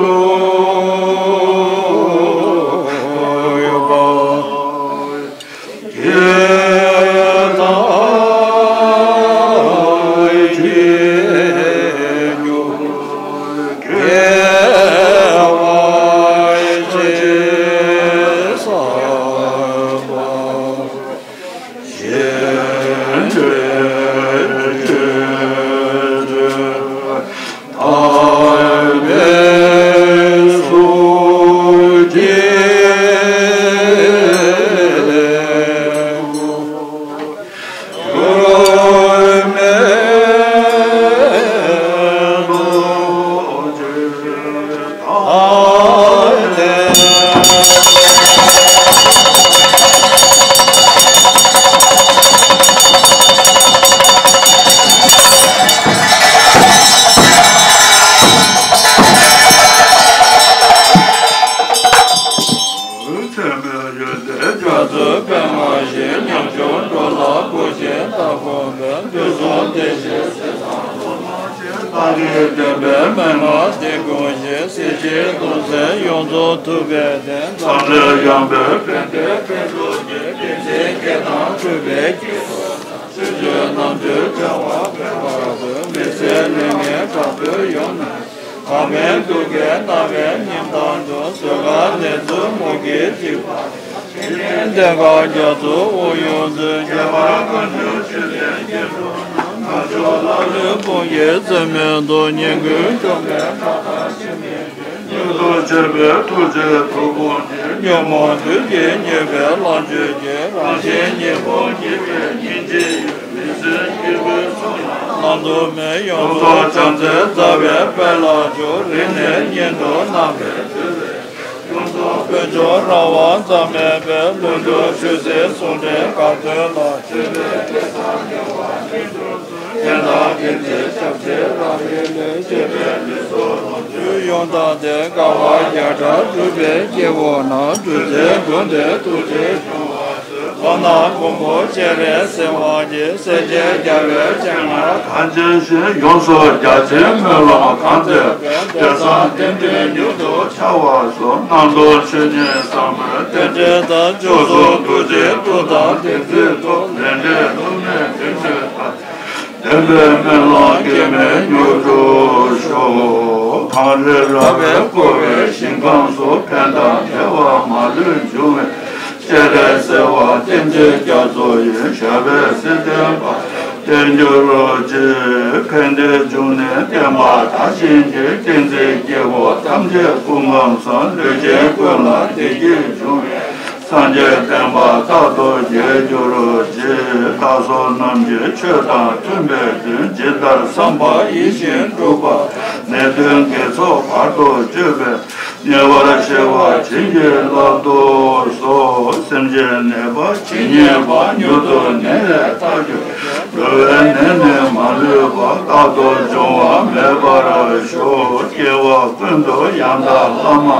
ཚད་མེད་ཡོན་ཏན་རྒྱ་མཚོའི་པདྨ་བཞིན། ཉམ་ཆུང་འགྲོ་ལ་སྐུ་ཞིག་བདག་དགོངས་པའི། དུས་གསུམ་བདེ་གཤེགས་སྲས་དང་ཐུན་མོང་མཆོག། གསང་རིག་བདེན་པའི་མན་ངག་འདི་ཀུན་ཤེས། སྲིད་ཞིའི་གདུང་སེལ་ཡོངས་རྫོགས་ཐུབ་པའི་བསྟན། འཛམ་གླིང་ཡངས་པའི་ཕན་བདེའི་དཔལ་མཚོན་གྱི། བསྟན་འཛིན་བསྐྱེད་དང་སྤྲུལ་པའི་དཀྱིལ་འཁོར་དང་། ཆོས་སྤྱོད་རྣམ་འཕྲུལ་བྱ་བ་སྤེལ་བར་མཛོད། མི་ཟད་ལས་ངན་དགྲ་བོའི་ཡུལ་ན། འགག་མེད་རྡུལ་དཀའི་རྣ་བས་སྙན་དང་འགྲོགས། བཟོད་དཀའ་ནད་མཚོན་མུ་གེའི་འཇིགས་པ། འཇིག་རྟེན་གདེངས་དཀའ་རྒྱ་མཚོའི་དབུགས་དབྱུང་མཛོད། ཁྱད་པར་མཁའ་འགྲོའི་མཆོད་རྟེན་སྐྱེ་འགྲོ་རྣམས། ནག་ཕྱོགས་ལྷ་ཀླུའི་དཔུང་གིས་རྩོད་མེད་དུ། ཉེས་ཀུན་འཇོམས་པའི་མཁའ་ལྟར་འཆི་མེད། མྱུར་དུ་མཆོད་པའི་ཐུགས་རྗེའི་མཐུ་དཔུང་གིས། ཉོན་མོངས་བདུད་ཀྱིས་མྱོས་པའི་ལམ་གཅོད་ཅིང་། རང་གཞན་གཉིས་ཕུང་གཉིས་པའི་སྙིང་རྗེའི་ཡུལ། མི་བརྫུན་སྐྱེ་དགུའི་ཚོགས་རྣམས་བླང་དོར་མེད། ཡོངས་རྫོགས་བྱང་རྩེའི་རྩ་བའི་དཔལ་ལ་སྤྱོད། རིང་ནས་གཉེན་དུ་བསྣམས་པའི་ཐུབ་པས། ཡོངས་རྫོགས་དཀོན་མཆོག་རང་དབང་རྩ་མེད་པའི། ལྷུན་གྲུབ་ཆོས་སྲིད་ཟུང་འབྲེལ་དགའ་སྟོན་ལ། མཆོད་པའི་སྐལ་བཟང་རྒྱལ་བ་ཡིད་འགྲོ། ཡང་དག་དེ་ཚེ་ཞབས་ཕྱི་རང་རིགས་ལས། བསྐྱེད་པའི་ལུས་སྲོག་ལོངས་སྤྱོད་ཡོངས་དག་སྟེ། དགའ་བ་བརྒྱ་ཕྲག་སྒྲུབ་པའི་སྐྱེ་བོ་རྣམས། སྒྲུབ་བརྩེ་ཀུན་ལྡན་ཐུགས་རྗེས་སྐྱོང་བར་མཛོད། མདོར་ན་མགོན་པོ་སྤྱན་རས་གཟིགས་དབང་གིས། སྲས་བཅས་རྒྱལ་བའི་སྤྱན་སྔར་གང་མཇལ་ཞིང་། ཡོངས་སུ་རྒྱ་ཆེའི་སྨོན་ལམ་གང་མཛད་པའི། བདེ་གསང་བསྟན་འགྲོའི་མྱུར་དུ་འཆར་བར་ཤོག། རྣམ་རྟོག་ཆོས་ཉིད་ཟབ་མོའི་རྟེན་འབྲེལ་དང་། མཆོག་ཟུང་ཐུགས་རྗེའི་མཐུ་དང་བདེན་ཚིག་ཐོབ། ལས་འབྲས་ཐོགས་མེད་བདེ་འགྲོའི་མཐར། བདེན་པའི་སྨོན་ལམ་གེགས་མེད་མྱུར་འགྲུབ་ཤོག། གངས་རི་ར་བས་བསྐོར་བའི་ཞིང་ཁམས་སུ། ཕན་དང་བདེ་བ་མ་ལུས་འབྱུང་བའི། སྤྱན་རས་གཟིགས་དབང་བསྟན་འཛིན་རྒྱ་མཚོ་ཡི། ཞབས་པད་སྲིད་མཐའི་བར་བརྟན་གྱུར་ཅིག། ཕན་བདེའི་འབྱུང་གནས་བསྟན་པ་དར་ཞིང་རྒྱས། བསྟན་འཛིན་སྐྱེ་བོ་ཐམས་ཅད་སྐུ་ཁམས་བཟང་། ལུས་ཅན་ཀུན་ལ་བདེ་སྐྱིད་འབྱུང་བའི། སངས་རྒྱས་བསྟན་པ་རྟག་ཏུ་རྒྱས་གྱུར་ཅིག། བདག་སོགས་རྣམས་ཀྱི་ཆོས་དང་མཐུན་པའི་དོན། ཇི་ལྟར་བསམ་པ་ཡིད་བཞིན་འགྲུབ་པ། ནད་གདོན་དགེ་ཚོགས་བར་དུ་གཅོད་པའི། ཉེ་བར་ཞི་བ་བྱིན་གྱིས་བརླབ་ཏུ་གསོལ། སེམས་ཅན་ནད་པ་ཇི་སྙེད་པ། མྱུར་དུ་ནད་ལས་ཐར་གྱུར། འགྲོ་བའི་ནད་ནི་མ་ལུས་པ། རྟག་ཏུ་འབྱུང་བ་མེད་པར་ཤོག། སྐྱེ་བ་ཀུན་ཏུ་ཡང་དག་བླ་མ།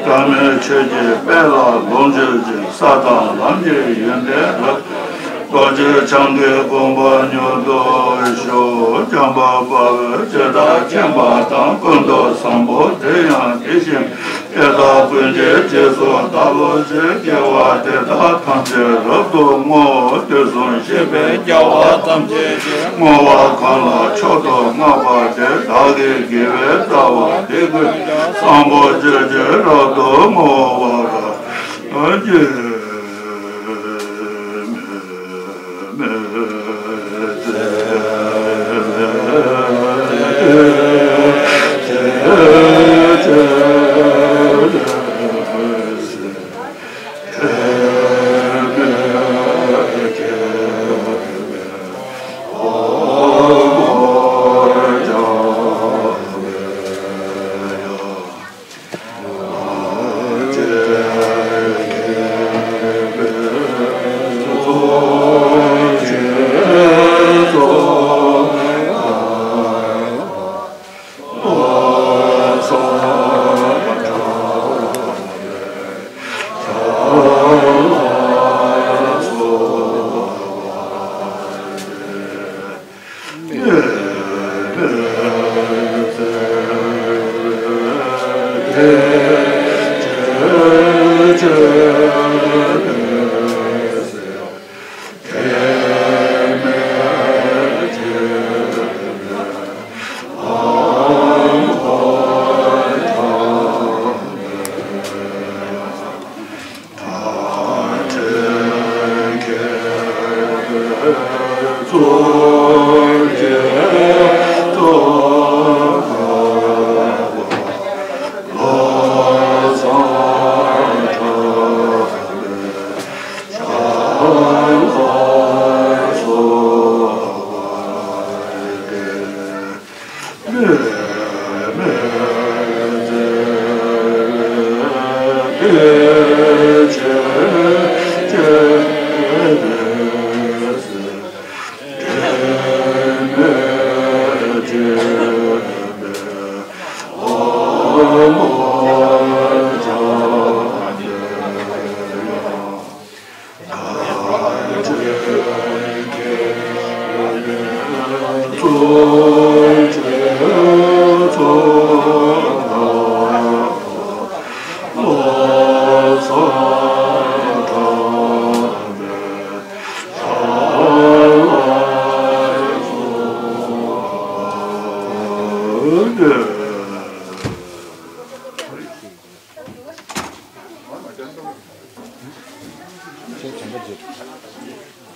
དགའ་མོས་ཆོས་ཀྱི་དཔལ་ལ་ལོངས་སྤྱོད་ཅིང་། ས་དང་ལམ་གྱི་ཡོན་ཏན་རབ། རྡོ་རྗེ་འཆང་གི་དགོངས་པ་མྱུར་ཐོབ་ཤོག། བྱམས་པ་དཔའ་བོས་ཇི་ལྟར་མཁྱེན་པ་དང་། ཀུན་ཏུ་བཟང་པོ་དེ་ཡང་དེ་བཞིན་ཏེ། བདག་ཀུན་གྱི་རྗེས་སུ་བདག་སློབ་ཅིང་། དགེ་བ་འདི་དག་ཐམས་ཅད་རབ་ཏུ་བསྔོའོ། དུས་གསུམ་གཤེགས་པའི་རྒྱལ་བ་ཐམས་ཅད་ཀྱིས། བསྔོ་བ་གང་ལ་མཆོག་ཏུ་བསྔགས་པ་དེས། བདག་གི་དགེ་བའི་རྩ་བ་འདི་ཀུན་ཀྱང་། བཟང་པོ་སྤྱོད་ཕྱིར་རབ་ཏུ་བསྔོ་བར་བགྱི།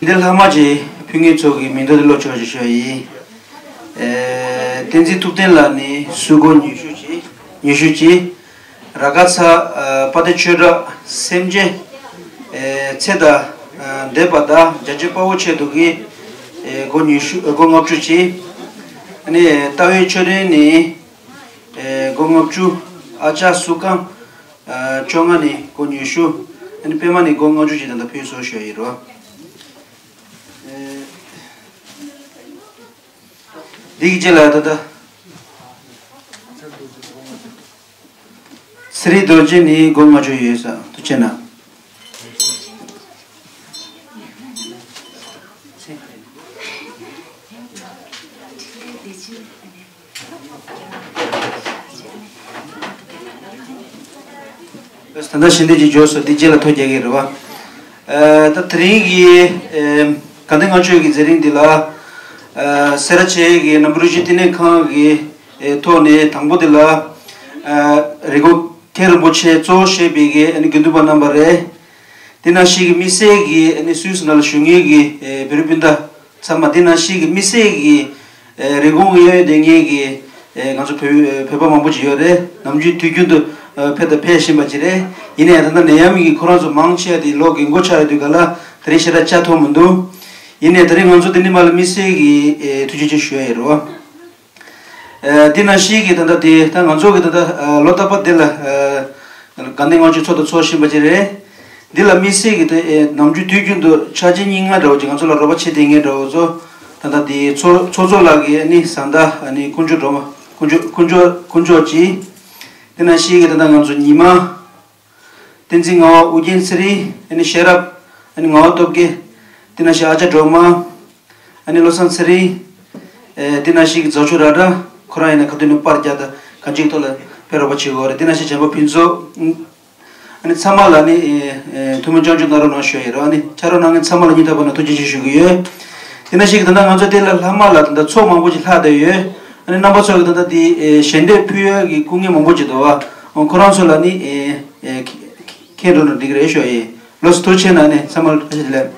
འདི་ལྷག་མ་ཅིག་ཕུལ་མཁན་ཚོ་གི་མིང་ཐོ་འདི་ཀློག་ཆོག་ཅིག་ཞུ་ཡ་ཡིན། ཨེ། བསྟན་འཛིན་ཐུབ་བསྟན་ལགས་ནི་སུ་འགོ་ཉེ་ཤོས་ཅིག་ཉེ་ཤོས་ཅིག་ར་ཁ་ཚ་ཨ་དཔལ་ལྡན་ཆོས་གྲགས་སེམས་ཅན། ཨེ། ཚེ་དང་ཨ་འདས་པ་དང་རྒྱ་ཆེ་དཔའ་བོ་ཆེད་དུ་གི། ཨེ། སྒོ་ཉི་ཤུ། སྒོ་ལྔ་བཅུ་ཅིག་ཨ་ནི་རྟ་བའི་ཆོས་སྒྲོན་ནི། ཨེ། སྒོ་ལྔ་བཅུ། ཨ་ཅག་སུ་ཀང་། ཨ་བཅོ་ལྔ་ནི་སྒོ་ཉི་ཤུ། ཨ་ནི་པད་མ་ནི་སྒོ་ལྔ་བཅུ་ཅིག་ད་ལྟ་ཕུལ་སོང་ཞུ་ཡ་ཡིན་རོ། ཨེ། འདི་གི་རྗེས་ལ་ད་ལྟ་ཚེ་རིང་རྡོ་རྗེ་ནི་སྒོ་ལྔ་བཅུ་ཡོད་ས་ཐུགས་རྗེ་གནང་། ད་ལྟ་ཞལ་འདེབས་ཅིག་འབྱོར་སོང་། འདི་རྗེས་ལ་ཐོ་རྒྱག་གི་རེད་བ། ཨ། ད་དེ་རིང་གི་ཨེ། དགའ་ལྡན་ལྔ་མཆོད་ཀྱི་མཛད་རིམ་འདི་ལ། ཨ། སེ་ར་བྱེས་ཀྱི་རྣམ་གྲོལ་རིན་ཆེན་བསྟི་གནས་ཁང་གི་ཨེ། ཐོག་ནས་དང་པོ་འདི་ལ། ཨ། རི་ཀོན་མཁན་རིན་པོ་ཆེ་གཙོ་བོ་བཞེས་པའི་གི་ཨ་ནི་དགེ་འདུན་པ་རྣམ་པ་རེད། དེ་ནང་བཞིན་གྱི་དམིགས་བསལ་གྱི་ཨ་ནི་སུད་སི་ནང་ལ་བཞུགས་མཁན་གྱི་ཨེ། བོད་རིགས་སྤུན་ཟླ་ཚང་མ། དེ་ནང་བཞིན་གྱི་དམིགས་བསལ་གྱི་ཨེ། རིན་གོང་གཡས་གཡོན་སྡོད་མཁན་གྱི་ཨེ། ང་ཚོ་བོད་བོད་པ་མང་པོ་ཅིག་ཡོད་རེད། ནམ་རྒྱུན་དུས་རྒྱུན་དུ་ཨེ། ཕེབས་དང་ཕེབས་བཞིན་པ་ཅིག་རེད། ཡིན་ནའི་ད་ལྟ་ནད་ཡམས་ཀྱིས་ཁོ་རང་ཚོ་མང་ཆེ་བ་དེ་ལོ་རྒན་གོག་ཆགས་ཡོད་དུས་ག་ལ་དེ་རིང་ཞེ་དྲག་བཅར་ཐུབ་མི་འདུག་ཡིན་ནའི་དེ་རིང་ང་ཚོ་འདི་ནས་མར་ལ་དམིགས་བསལ་གྱི་ཨེ། ཐུགས་རྗེ་ཆེ་ཞུ་ཡ་ཡིན་རོ། ཨ། འདི་ནང་བཞིན་གྱི་ད་ལྟ་དེ་ད་ང་ཚོ་གི་ད་ལྟ་ཨ། ལོ་རྟག་པར་འདི་ལ་ཨ། དགའ་ལྡན་ལྔ་མཆོད་ཚོགས་འདུ་འཚོགས་བཞིན་པ་ཅིག་རེད། འདི་ལ་དམིགས་བསལ་གྱི་ད་ཨེ། ནམ་རྒྱུན་དུས་རྒྱུན་དུ་ཕྱག་ཆེན་སྙིང་ལྔ་འདྲ་བོ་ཅིག་ང་ཚོ་ལ་རོགས་པ་བྱེད་བསྡད་མཁན་འདྲ་བོ་ཚོ། ད་ལྟ་དེ་ཚོགས་ཚོགས་གཙོ་ལགས་ཀྱི་ཨ་ནི་བཟའ་ཟླ་ཨ་ནི་དཀོན་མཆོག་སྒྲོལ་མ། དཀོན་མཆོག་དཀོན་མཆོག་དཀོན་མཆོག་ཅིག་འདི་ནང་བཞིན་གྱི་ད་ལྟ་ང་ཚོ་ཉི་མ། བསྟན་འཛིན་ངག་དབང་ཨོ་རྒྱན་ཚེ་རིང་། ཨ་ནི་ཤེས་རབ། ཨ་ནི་ངག་དབང་སྟོབས་རྒྱལ། དེ་ནང་བཞིན་ཨ་ཅག་སྒྲོལ་མ། ཨ་ནི་བློ་བཟང་ཚེ་རིང་། ཨེ། དེ་ནང་བཞིན་གྱི་རྫ་ཆུ་ར་སྒྲ། ཁོ་རང་ཡིན་ན་ཁ་ཐུག་ནས་པར་རྒྱག་དང་གང་ཅིའི་ཐོག་ལ་ཕེབས་རོགས་པ་བྱེད་དགོས་རེད། དེ་ནང་བཞིན་བྱམས་པ་ཕུན་ཚོགས། ཨ་ནི་ཚང་མ་ལ་ནི་ཨེ། ཨེ། ཐུགས་སྨོན་ལྕང་སྐྱོང་གནང་རོགས་གནང་ཞུ་ཡ་ཡིན་རོ། ཨ་ནི་ཕྱག་རོགས་གནང་མཁན་ཚང་མ་ལ་སྙིང་ཐག་པ་ནས་ཐུགས་རྗེ་ཆེ་ཞུ་གི་ཡོད། དེ་ནང་བཞིན་གྱི་ད་ལྟ་ང་ཚོ་དེ་ལ་ལྷག་མ་ལ་ད་ལྟ་ཚོགས་མང་པོ་ཞིག་ལྷག་བསྡད་ཡོད། ཨ་ནི་རྣམ་པ་ཚོ་གི་ད་ལྟ་དེ་ཨེ། ཞལ་འདེབས་ཕུལ་ཡ་གི་སྐུ་ངལ་མང་པོ་ཅིག་འདུག་བ། ཁོ་རང་ཚོ་ལ་ནི་ཨེ། ཨེ། ཁྱེད་འགྲོ་ན་འགྲིག་རེད་ཞུ་ཡ་ཡིན། ལགས་སོ། ཐུགས་རྗེ་གནང་། ཨ་ནི་ཚང་མ་ལ་བཀྲ་ཤིས་བདེ་ལེགས།